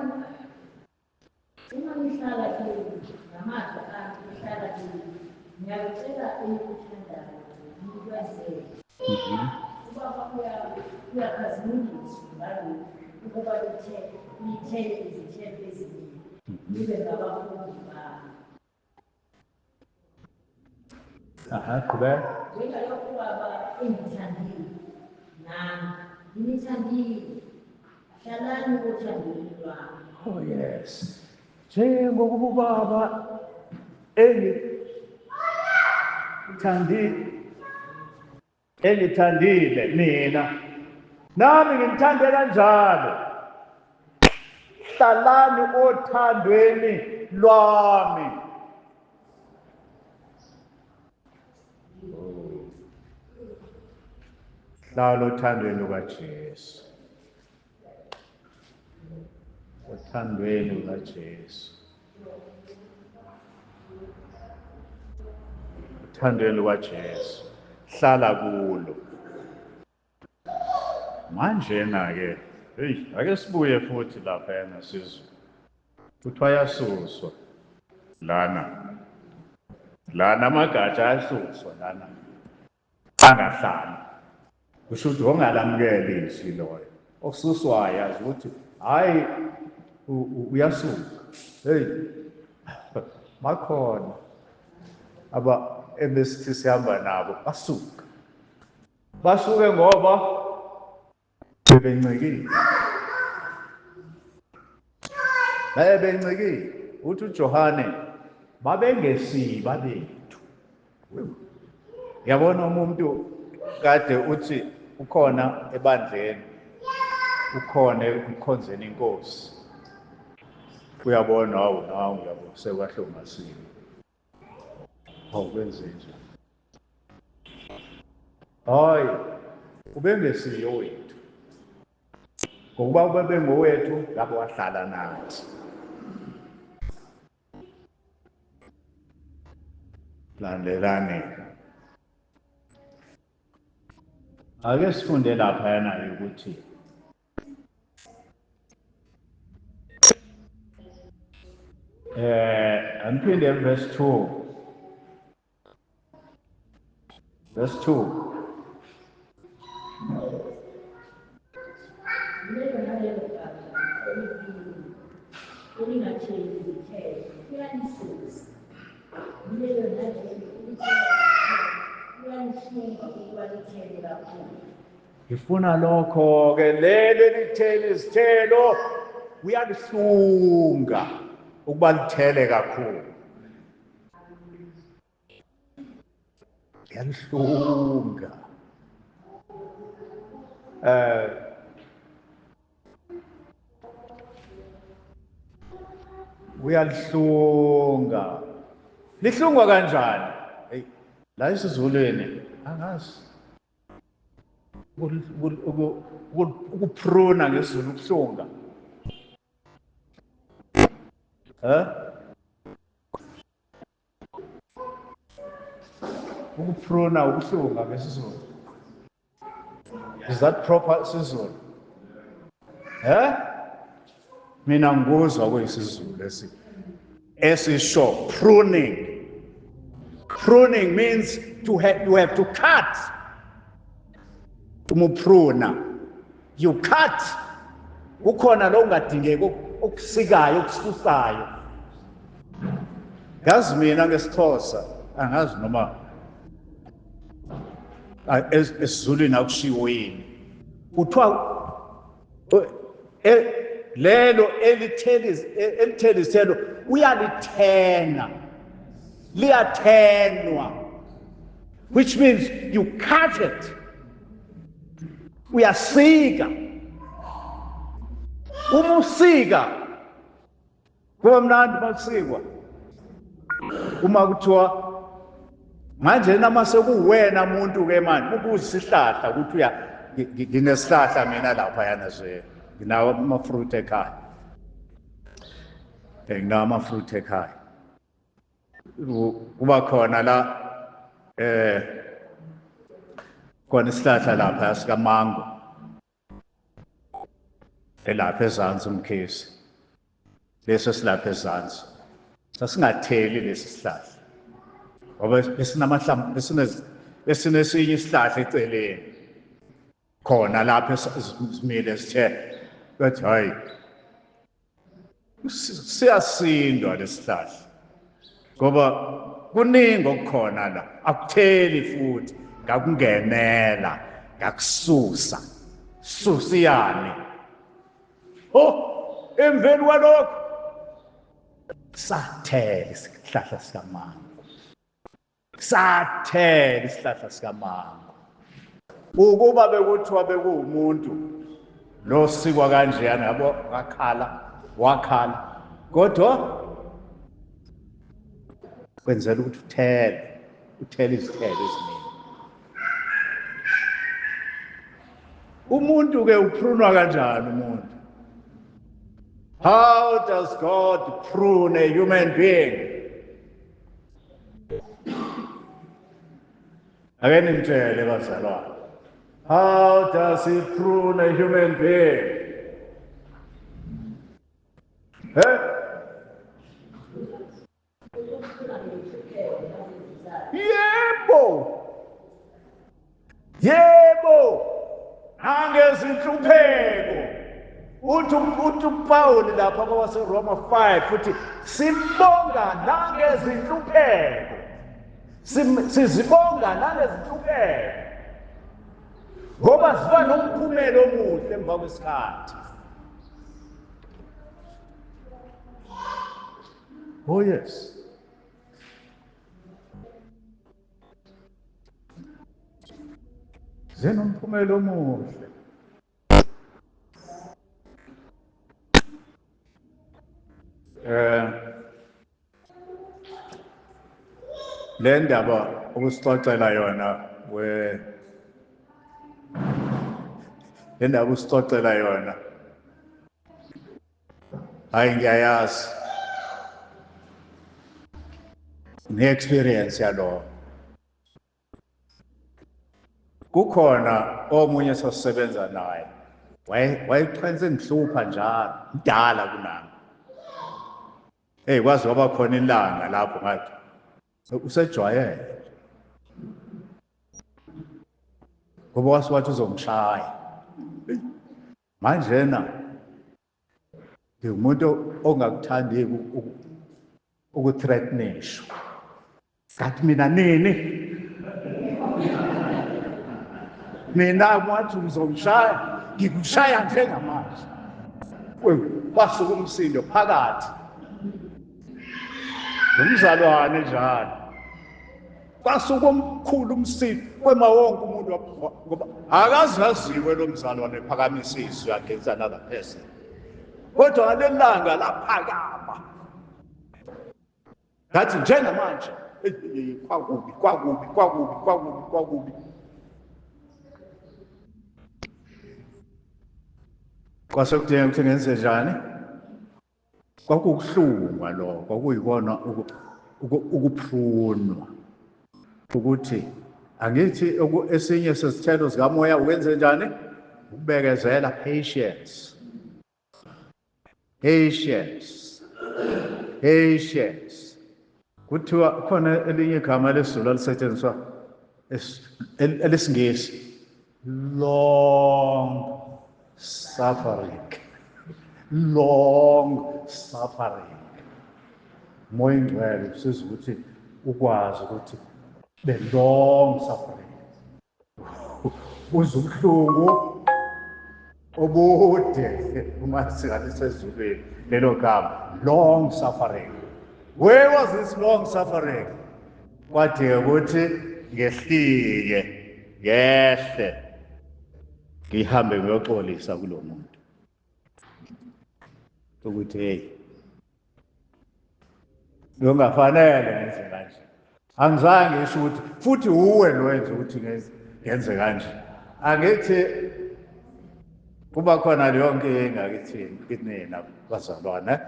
nihlala kimi, ngamazwi ami nihlala kimi, ngiyakucela enikuthandayo, nikwenzele. Ubaba uyakhazimuliswa ngalokhu, ukuba nithele izithelo eziningi, nibe ngabafundi bami. Aha, qhubeka. Njengalokhu Baba engithandile, nami nginithandile, hlalani othandweni lwami. Oh yes. Njengokuba uBaba engithandile. Engithandile mina, nami ngimthande kanjalo. Hlalani othandweni lwami. Hlala othandweni lukaJesu. Othandweni lukaJesu. Othandweni lukaJesu. Hlala kulo. Manjena ke, hey, ake sibuye futhi lapha yana sizwe. Kuthiwa yasuswa lana. Lana amagatsha ayasuswa lana. Angahlali. Kusho ukuthi ongalamukeli izwi loyo. Osuswayo yazi ukuthi hayi uyasuka. Hey. Bakhona aba ebesithi sihamba nabo basuka. Basuke ngoba bebencikile. Bebencikile. Uthi uJohane babengesiba bethu. Yabona umuntu kade uthi ukhona ebandleni, ukhona ekukhonzeni inkosi. Uyabona hawu nawu uyabo sekwahlongasile. Hawu kwenze nje. Hayi ubengesiyo wethu. Ngokuba ubebengowethu ngabe wahlala nathi. Landelani. Ake sifunde lapha yana ukuthi angiphinde verse 2. Verse 2. Lelo nalelo gatsha elikini elingatheli izithelo uyalisusa. Lelo nalelo elithela izithelo uyalihlunga ukuba lithele kakhulu. Ngifuna lokho ke, leli lithele izithelo uyalihlunga ukuba lithele kakhulu. Uyalihlunga. Uyalihlunga. Lihlungwa kanjani? Hey, la esiZulwini angazi. Ukupruna ngesiZulu ukuhlunga. Eh? Ukupruna ukuhlunga ngesiZulu. Is that proper isiZulu? Eh? Mina ngikuzwa kuyisiZulu lesi. Esisho pruning. Pruning means to have, you have to cut. Uma upruna, you cut. Kukhona lo ungadingeki okusikayo, okususayo. Ngazi mina ngesiXhosa, angazi noma esiZulwini akushiwo yini. Kuthiwa lelo elithela izithelo uyalithena, liyathenwa, which means you cut it, uyasika. Uma usika kuba mnandi makusikwa. Uma kuthiwa manje nama sekuwena muntu ke manje ukuzisihlahla ukuthi uya nginesihlahla mina lapha yana nje nginawo ama-fruit ekhaya. Nginawo ama-fruit ekhaya. Kuba khona la khona isihlahla lapha sikamango elapha ezansi umkhisi. Leso silapha ezansi. Sasingatheli lesi sihlahla. Ngoba besinamahlamvu, besinesinye isihlahla eceleni. Khona lapha simile sithe bathi hayi siyasindwa lesihlahla. Ngoba kuningi okukhona la, akutheli futhi, ngakungenela, ngakususa. Susiyani. Oh, emveni kwalokho sathela isihlahla sikamango. Sathela isihlahla sikamango. Ukuba bekuthiwa bekuwumuntu lo sikwa kanjeyana yabo, wakhala wakhala, kodwa kwenzela ukuthi uthele izithelo eziningi. Umuntu ke uprunwa kanjani umuntu? How does God prune a human being? Ake ningitshele bazalwane. How does he prune a human being? Eh? Yebo. Yebo. Nangezinhlupheko. Uthi uPaul lapha kwabaseRoma 5 futhi simbonga nangezinhlupheko. Sizibonga nangezinhlupheko. Ngoba ziba nomphumela omuhle emva kwesikhathi. Oh yes. Zinomphumela omuhle. Le ndaba okusixoxela yona le ndaba usixoxela yona, hayi ngiyayazi, ne-experience yalokho. Kukhona omunye sasisebenza naye, wayechwenze ngihlupha njalo, mdala kunami. Hey, kwaze kwaba khona ilanga lapho ngathi usejwayele, ngoba wase wathi uzongishaya. Manje na ngingumuntu ongakuthandiki ukuthreatenishwa. Ngathi mina nini? Mina wathi uzongishaya, ngikushaya njengamanje. Kwasuka umsindo phakathi. Nomzalwane njalo. Kwasuka omkhulu umsindo kwema wonke umuntu, ngoba akazaziwe lo mzalwane ephakamisa izwi against another person. Kodwa ngalelanga laphakama. Ngathi njengamanje kwakubi kwakubi kwakubi kwakubi kwakubi. Kwase kudinga ukuthi ngenze njani? Kwakukuhlungwa lokho, kwakuyikona ukuprunwa. Ukuthi angithi esinye sesithelo sikamoya ukwenze njani? Ukubekezela, patience. Patience. Patience. Kuthiwa khona elinye igama lesiZulu alisetshenziswa elesingisi, long suffering. Long suffering. Moya ingcwele usiza ukuthi ukwazi ukuthi be long suffering. Uze ubuhlungu obude uma singanisezulwini lelo gama, long suffering. Where was this long suffering? Kwadinga ukuthi ngehlike, ngehle, ngihambe ngiyoxolisa kulo muntu ukuthi hey, bekungafanele ngenze kanje. Angizange ngisho ukuthi futhi uwe lo wenza ukuthi ngenze kanje. Angithi kuba khona leyo nkinga kithina kinina bazalwane,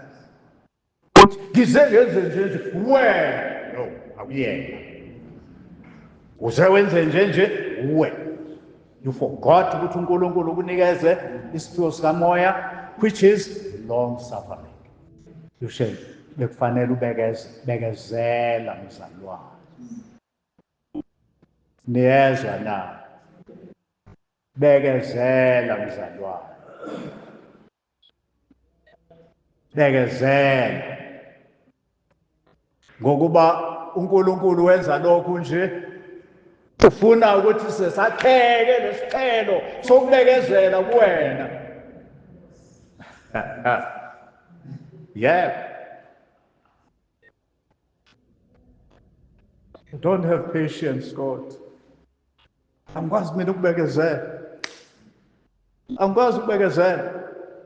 uthi ngize ngenze nje nje, wena no, akuyena uze wenze nje nje uwe. You forgot ukuthi uNkulunkulu ukunikeze isiphiwo sikamoya, which is long suffering. You shall bekufanele ubekezela mzalwane. Niyezwa na? Bekezela mzalwane. Bekezela. Ngokuba uNkulunkulu wenza lokhu nje, ufuna ukuthi sesakheke lesicelo sokubekezela kuwena. Yeah. I don't have patience, God. Angikwazi mina ukubekezela, angikwazi ukubekezela.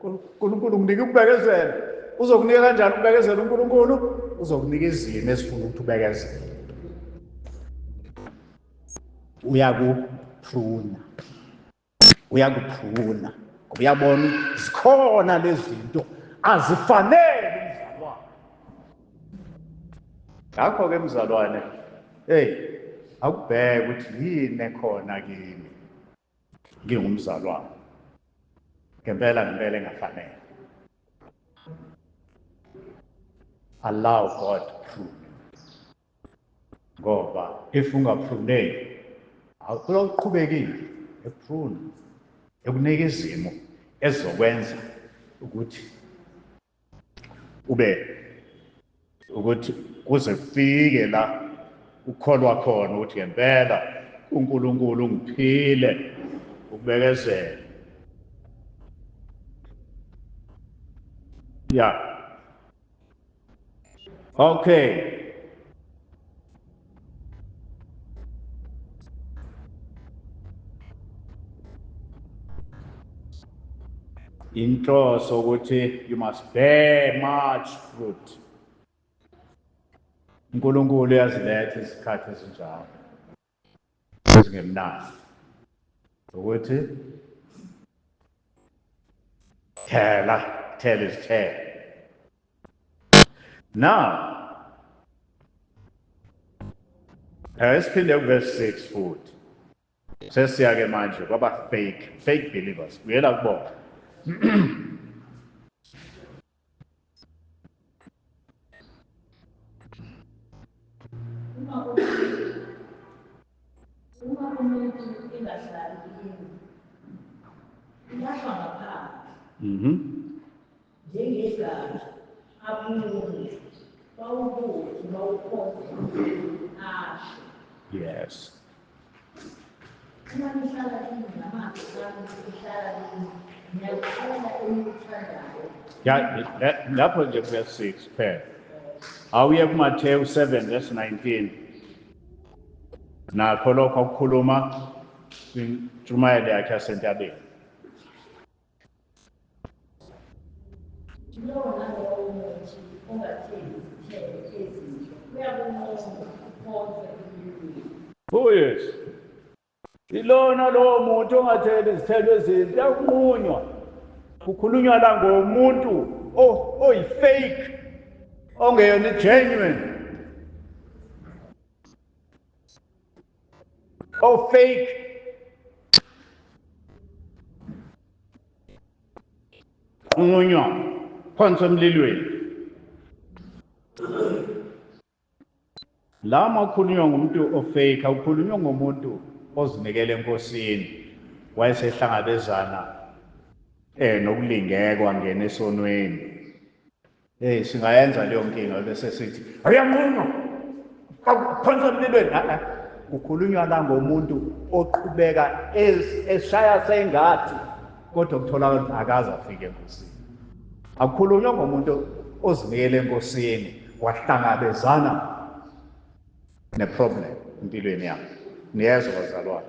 uNkulunkulu nginika ukubekezela. Uzokunika kanjani ukubekezela uNkulunkulu? Uzokunika izimo ezifuna ukuthi ubekezele. Uyakupruna, uyakupruna, ngoba uyabona zikhona lezi zinto azifanele umzalwane. Ngakho-ke mzalwane, hey, akubheke ukuthi yini ekhona kimi ngingumzalwane ngempela ngempela engafanele. Allow God prune you, ngoba if ungapruneki awuqhubekile ekuprune, ekunika izimo ezokwenza ukuthi ube ukuthi kuze kufike la ukholwa khona ukuthi ngempela uNkulunkulu ungiphile ukubekezela. Yeah. Okay. Inhloso ukuthi you must bear much fruit. uNkulunkulu uyaziletha izikhathi ezinjalo ezingemnandi ukuthi thela thela izithelo. Now esiphinde kuverse 6 futhi sesiya ke manje kwaba fake believers, buyela kubona. Uma umuntu engahlali kimi, ulahlwa ngaphandle. Njengegatsha abune, bawubuthe bawuphonse ashe. Yes. Uma nihlala kimi namazwi ami ehlala kimi, niyacela enikuthandayo. Ya, lapho nje verse 6 kuphela. Awuye kuMathewu 7 verse 19. Nakho lokho akukhuluma kwintshumayelo yakhe yasentabeni. Lowo nalowo muthi ongatheli izithelo ezinhle uyakunquma uphonswe emlilweni. Oh yes. Ilona lowo muntu ongatheli izithelo ezinhle uyakunqunywa. Kukhulunywa la ngomuntu oyi-fake, ongeyona genuine, o-fake. Nqunywa phonswe emlilweni. La makhulunywa ngomuntu ofake, awukhulunywa ngomuntu ozinikele enkosini wayesehlangabezana nokulingekwa ngene esonweni. Hey, singayenza leyo nkinga bese sithi ayanqunywa phonswe emlilweni. Kukhulunywa la ngomuntu oqhubeka eshaya sengathi kodwa kutholakala ukuthi akaze afike enkosini. Akukhulunywa ngomuntu ozinikele enkosini wahlangabezana neproblem empilweni yakhe. Niyezwa bazalwane,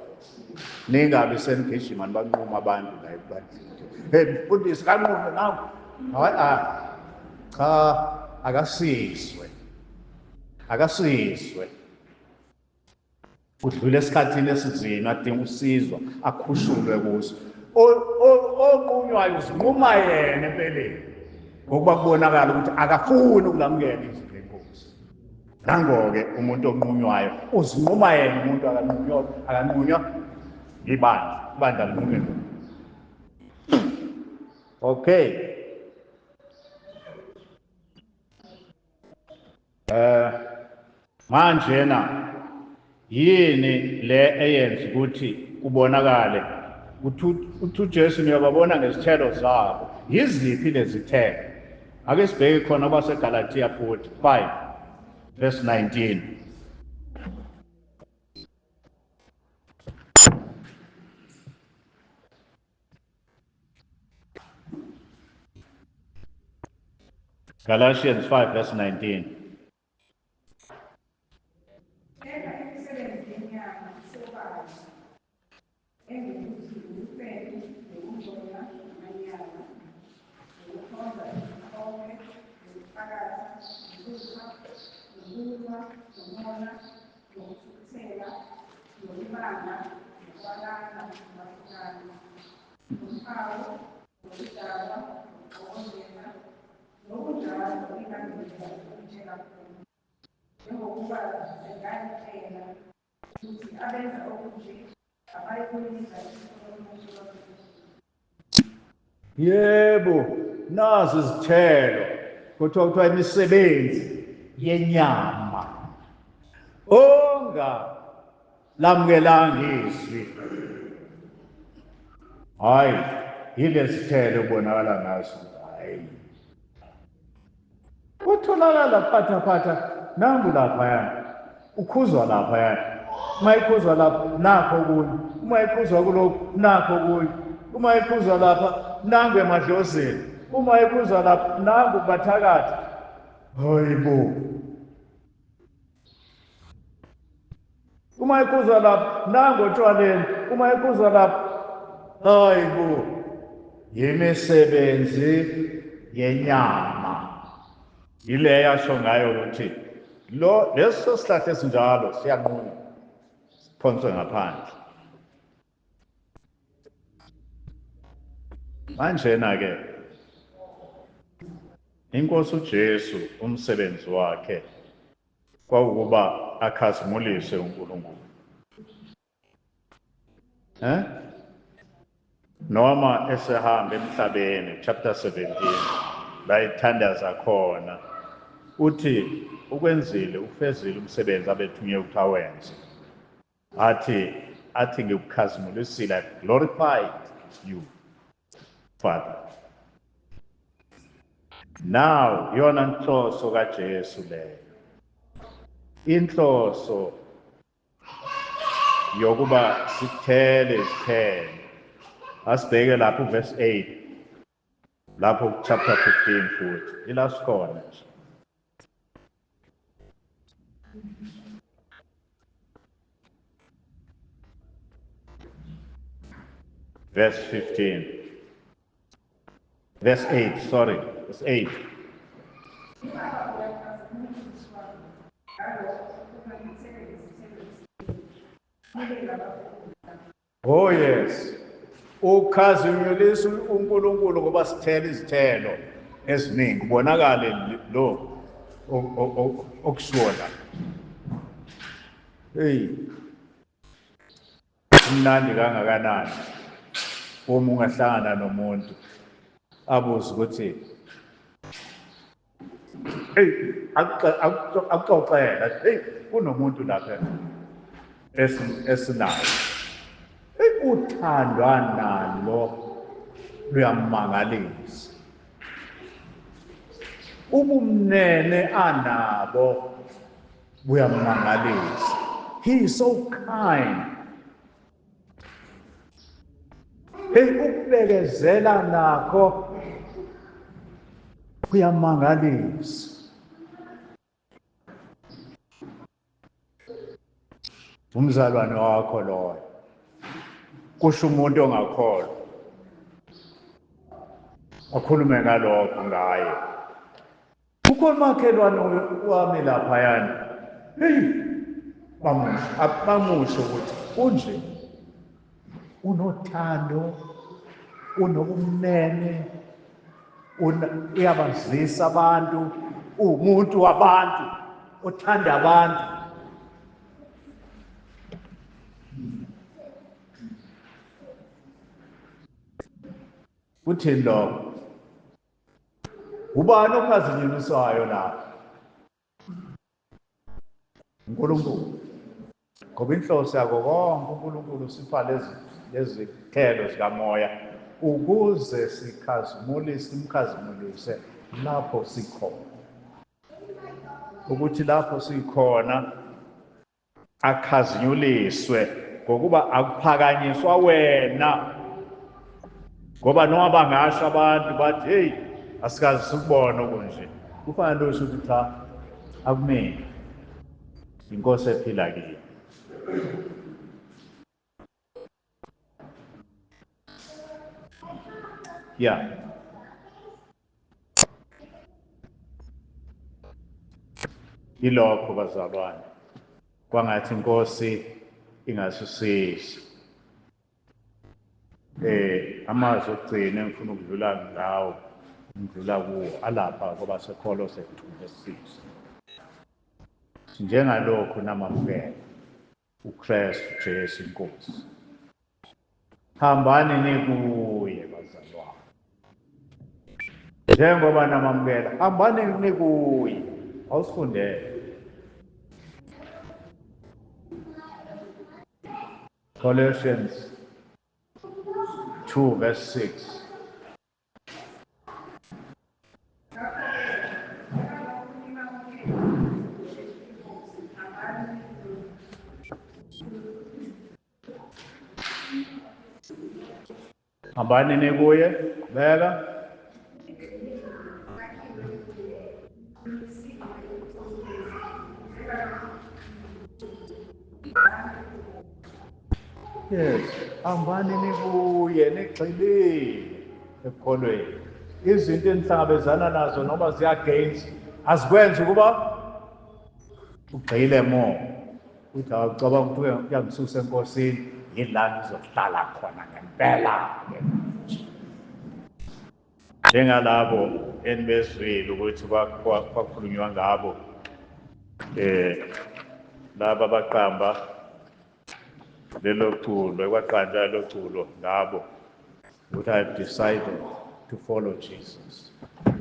ningabi senigijima nibanquma abantu la ebandleni. Hey mfundisi kanqume nangu. Hayi, cha, akasizwe, akasizwe. Udlule esikhathini esinzima, adinga ukusizwa, akhushulwe kuso. Onqunywayo uzinquma yena empeleni, ngokuba kubonakala ukuthi akafuni ukulamukela izwi lenkosi. Nango-ke umuntu onqunywayo uzinquma yena, umuntu akanqunywa ibandla, ibandla linqunywe nguye. Okay. Manje na yini le eyenza ukuthi kubonakale uthi uJesu niyababona ngezithelo zabo? Yiziphi lezithelo? Ake sibheke khona kwaseGalatia futhi 5 verse 19. Galatians 5 verse 19. Ubufebe, nokungcola, namanyala, nokukhonza izithombe, nokuthakatha, nokupha, nokulwa, nomona, nokuthukuthela, nokubanga, nokwalana, nokwahlukana, nomhawu, nokudakwa, nokuxokozela, nokunjalo engangenza ukutshela khona, njengokuba senganitshela ukuthi abenza okunje abayikuyidla ifa lombuso kaNkulunkulu. Yebo, nazi izithelo. Kuthiwa imisebenzi yenyama. Onga lamukelanga izwi. Hayi, yilezithelo kubonakala ngazo. Hayi. Utholakala phatha phatha nangu laphayana. Ukhuzwa laphayana. Uma ikhuzwa lapha nakho okunye. Uma ikhuzwa kulokhu nakho okunye. Uma ikhuzwa lapha nangu emadlozini. Uma ikhuzwa lapha nangu kubathakathi. Hayibo. Uma ikhuzwa lapha nangu otshwaleni. Uma ikhuzwa lapha hayibo. Yimisebenzi yenyama. Yile yasho ngayo ukuthi lo leso sihlahla esinjalo siyanqunywa siphonswe ngaphandle. Manjena ke inkosi uJesu umsebenzi wakhe kwawukuba akhazimulise uNkulunkulu. Eh? Noma esehamba emhlabeni chapter 17 la ethandaza khona uthi ukwenzile ufezile umsebenzi abethunywe ukuthi awenze. Athi ngikukhazimulisile, I glorified you Father. Now yona inhloso kaJesu leyo, inhloso yokuba sithele izithelo. Asibheke lapho verse 8 lapho chapter 15 futhi ila sikhona nje. Verse 15. Verse 8, sorry, verse 8. Ubaba uyakhazimuliswa ngalokho ukuba nithele izithelo eziningi, nibe ngabafundi bami. Oh yes. Ukhazinyulisa uNkulunkulu ngoba sithela izithelo eziningi. Kubonakale lo okushiwo la. Hey. Kumnandi kangakanani uma ungahlangana nomuntu abuze ukuthi hey, akuxoxela, hey, kunomuntu lapha esinayo. Hey, uthandwa nalo luyamangalisa. Ubumnene anabo buyamangalisa. He is so kind. Hey, ukubekezela nakho kuyamangalisa. Umzalwane wakho loyo kusho umuntu ongakholwa akhulume ngalokho ngaye. Kukhona umakhelwane wami laphayana, hey, bamusho ukuthi unje, unothando, unobumnene, uyabazisa abantu, uwumuntu wabantu, othanda abantu. Kuthini lokho? Ubani okhazinyuliswayo lapha? uNkulunkulu. Ngoba inhloso yako konke uNkulunkulu usipha lezi thelo zikamoya ukuze sikhazimulise, simkhazimulise lapho sikhona. Ukuthi lapho sikhona akhazinyuliswe, ngokuba akuphakanyiswa wena. Ngoba noma bangasho abantu bathi hey, asikaze sikubone okunje, kufanele usho ukuthi cha, akumina, inkosi ephila kimi. Yeah. Yilokho bazalwane. Kwangathi inkosi ingasisiza. Amazwi okugcina engifuna ukudlula ngawo, ngidlula kuwo alapha kwabaseKolose 2:6. Njengalokhu namamukela uKristu Jesu inkosi. Hambani nikuye bazalwane. Njengoba namamukela, hambani nikuye. Awusifundele. Colossians 2:6. Hambani nikuye, beka. Yes, hambani nikuye nigxilile ekukholweni. Izinto enihlangabezana nazo noma ziya-against azikwenzi ukuba ugxile more. Uthi awucabanga ukuthi uyangisusa enkosini, yila ngizohlala khona ngempela. Njengalabo enibezwile ukuthi kwakhulunywa ngabo, laba abaqamba lelo culo, ekwaqanjwa lelo culo ngabo, ukuthi I have decided to follow Jesus.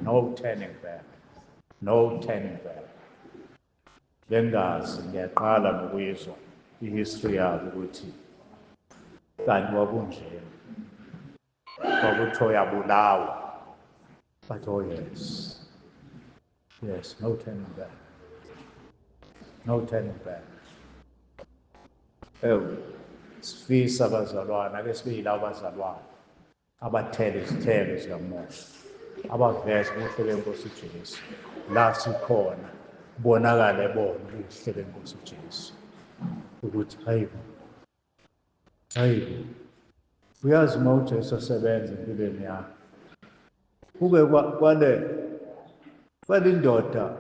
No turning back. No turning back. Bengazi, ngiyaqala nokuyizwa i-history yabo ukuthi kanti kwakunjena. Kwakuthiwa uyabulawa. But oh yes. Yes, no turning back. No turning back. Ewu, sifisa abazalwane, ake sibe yilabo bazalwane abathela izithelo zikaMoya, abaveza ubuhle benkosi uJesu. La sikhona kubonakale bona ubuhle benkosi uJesu. Ukuthi hayibo, hayibo, uyazi uma uJesu esebenza empilweni yakho, kube kwale indoda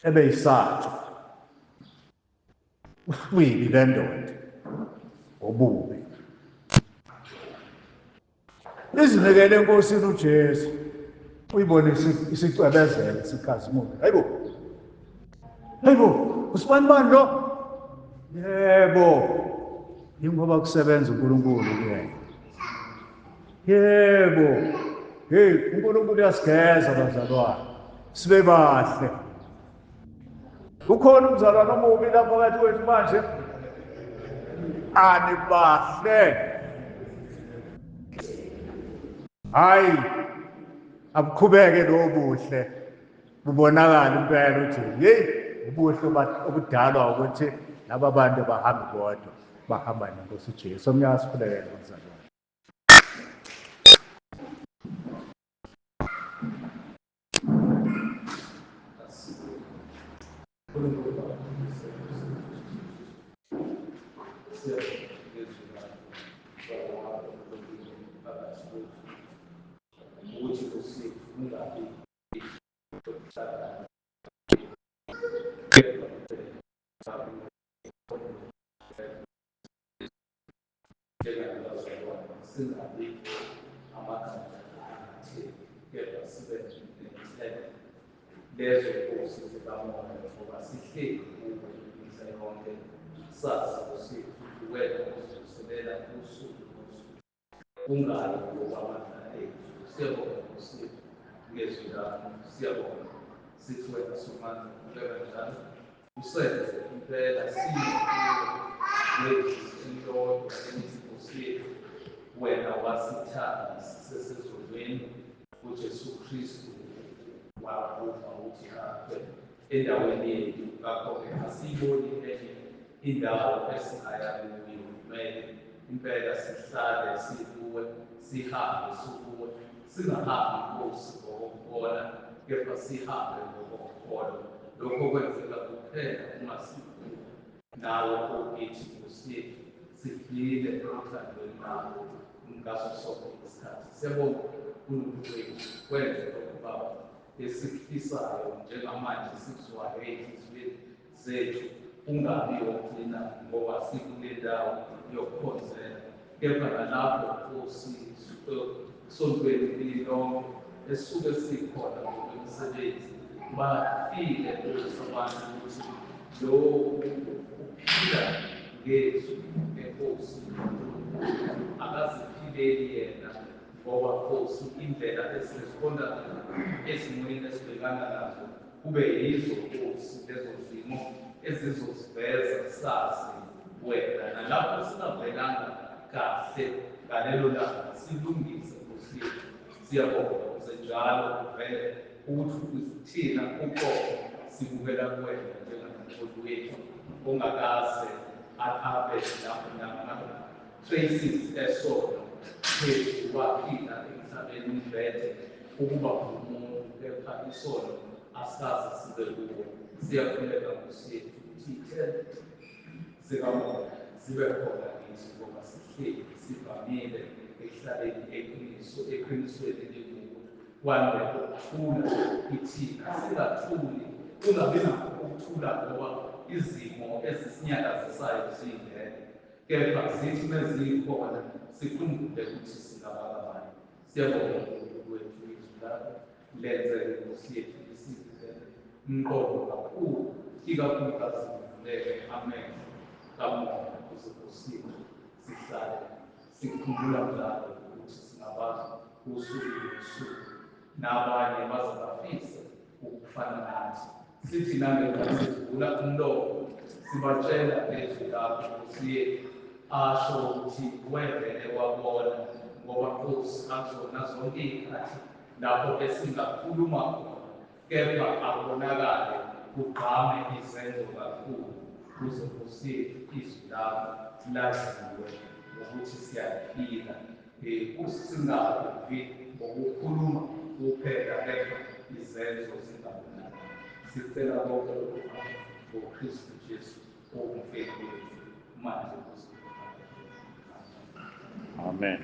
ebeyisathu ububi bendoda obubi izinikele enkosini uJesu, uyibone isicwebezela sikhazimulo. Hayibo, hayibo, usibani bani lo? Yebo, ingoba kusebenza uNkulunkulu kuyena. Yebo, hey, uNkulunkulu uyasigeza bazalwane, sibe bahle. Ukhona umzalwane omubi lapha phakathi kwethu manje? Anibahle. Hayi, abuqhubeke lo buhle, bubonakala impela ukuthi hey, ubuhle obudalwa ukuthi laba bantu bahambe bodwa, bahamba nenkosi uJesu. Omnyaka sikhulekele bazalwane. Singabi amagama angatheni kepha sibe nethemba lezo nkosi zikamoya, ngoba sihleli kuwe imihla yonke, sazi Nkosi ukuthi wena usivuselela usuku nosuku, kungayi ngokwamandla ethu. Siyabonga Nkosi ngezwi lakho, siyabonga sithi wena Somandla ubeka njalo usenze impela siye kuwe ngezwi elilodwa elithi Nkosi yethu, wena wasithanda sisesezonweni, uJesu Kristu wavuma ukuthi afe endaweni yethu. Ngakho-ke asiyiboni enye indawo esingaya kuyo, kumele impela sihlale sikuwe, sihambe sikuwe, singahambi Nkosi ngokokubona, kepha sihambe ngokokukholwa. Lokho kwenzeka kuphela uma sikuwe nawe okithi Nkosi yethu. Siphile othandweni lakho ngaso sonke isikhathi. Siyabonga uNkulunkulu wenze lokhu Baba esikufisayo njengamanje sikuzwayo ey'nhliziyweni zethu, ungabi wokugcina ngoba sikule ndawo yokukhonzela, kepha nalapho Nkosi sontweni lilonke esisuke sikhona ngokwemisebenzi bafile Nkosi abantu ukuthi lo uphila ngezwi lenkosi akaziphileli yena, ngoba Nkosi indlela esiresponda ngayo ezimweni esibhekana nazo kube yizo Nkosi lezo zimo ezizosiveza sazi wena, nalapho singavelanga kahle ngalelo langa silungise Nkosi yethu. Siyabonga ukuze njalo uvele ukuthi thina uqobo sibukela kuwena njengamholi wethu ongakaze abe nama-traces esono phezu waphila emhlabeni umbethe ukuba umuntu, kepha isono asikaze sibe kuwe. Siyakhuleka Nkosi yethu ukuthi iy'thelo zikamoya zibe khona kithi, ngoba sihleli sivamile ekuhlaleni eqinisweni linguwe. Kwande ukuthula kithina, singathuli, kungabi nakho ukuthula ngoba izimo ezisinyakazisayo zingekho, kepha zithi mezikhona sikhumbule ukuthi singabakabani. Siyabonga uNkulunkulu wethu, izwi lakho lenzeke Nkosi yethu lisivulele umqondo kakhulu, ikakhulukazi livuleke amehlo kamoya ukuze Nkosi yethu sihlale sikhumbula njalo ukuthi singabantu usuku nosuku, nabanye baze bafise ukufana nathi. Sithi nangenkathi sivula umlomo sibatshela ngezwi lakho Nkosi yethu, asho ukuthi wevele wabona, ngoba Nkosi akuzona zonke iy'khathi lapho esingakhuluma khona, kepha akubonakale kugqame izenzo kakhulu, kuze Nkosi yethu izwi lakho laziwe ngokuthi siyaphila. Singavi ngokukhuluma kuphela, kepha izenzo zingabonakali. Sicela konke lokhu ngoKristu Jesu owumfeli wethu manje kuze. Amen.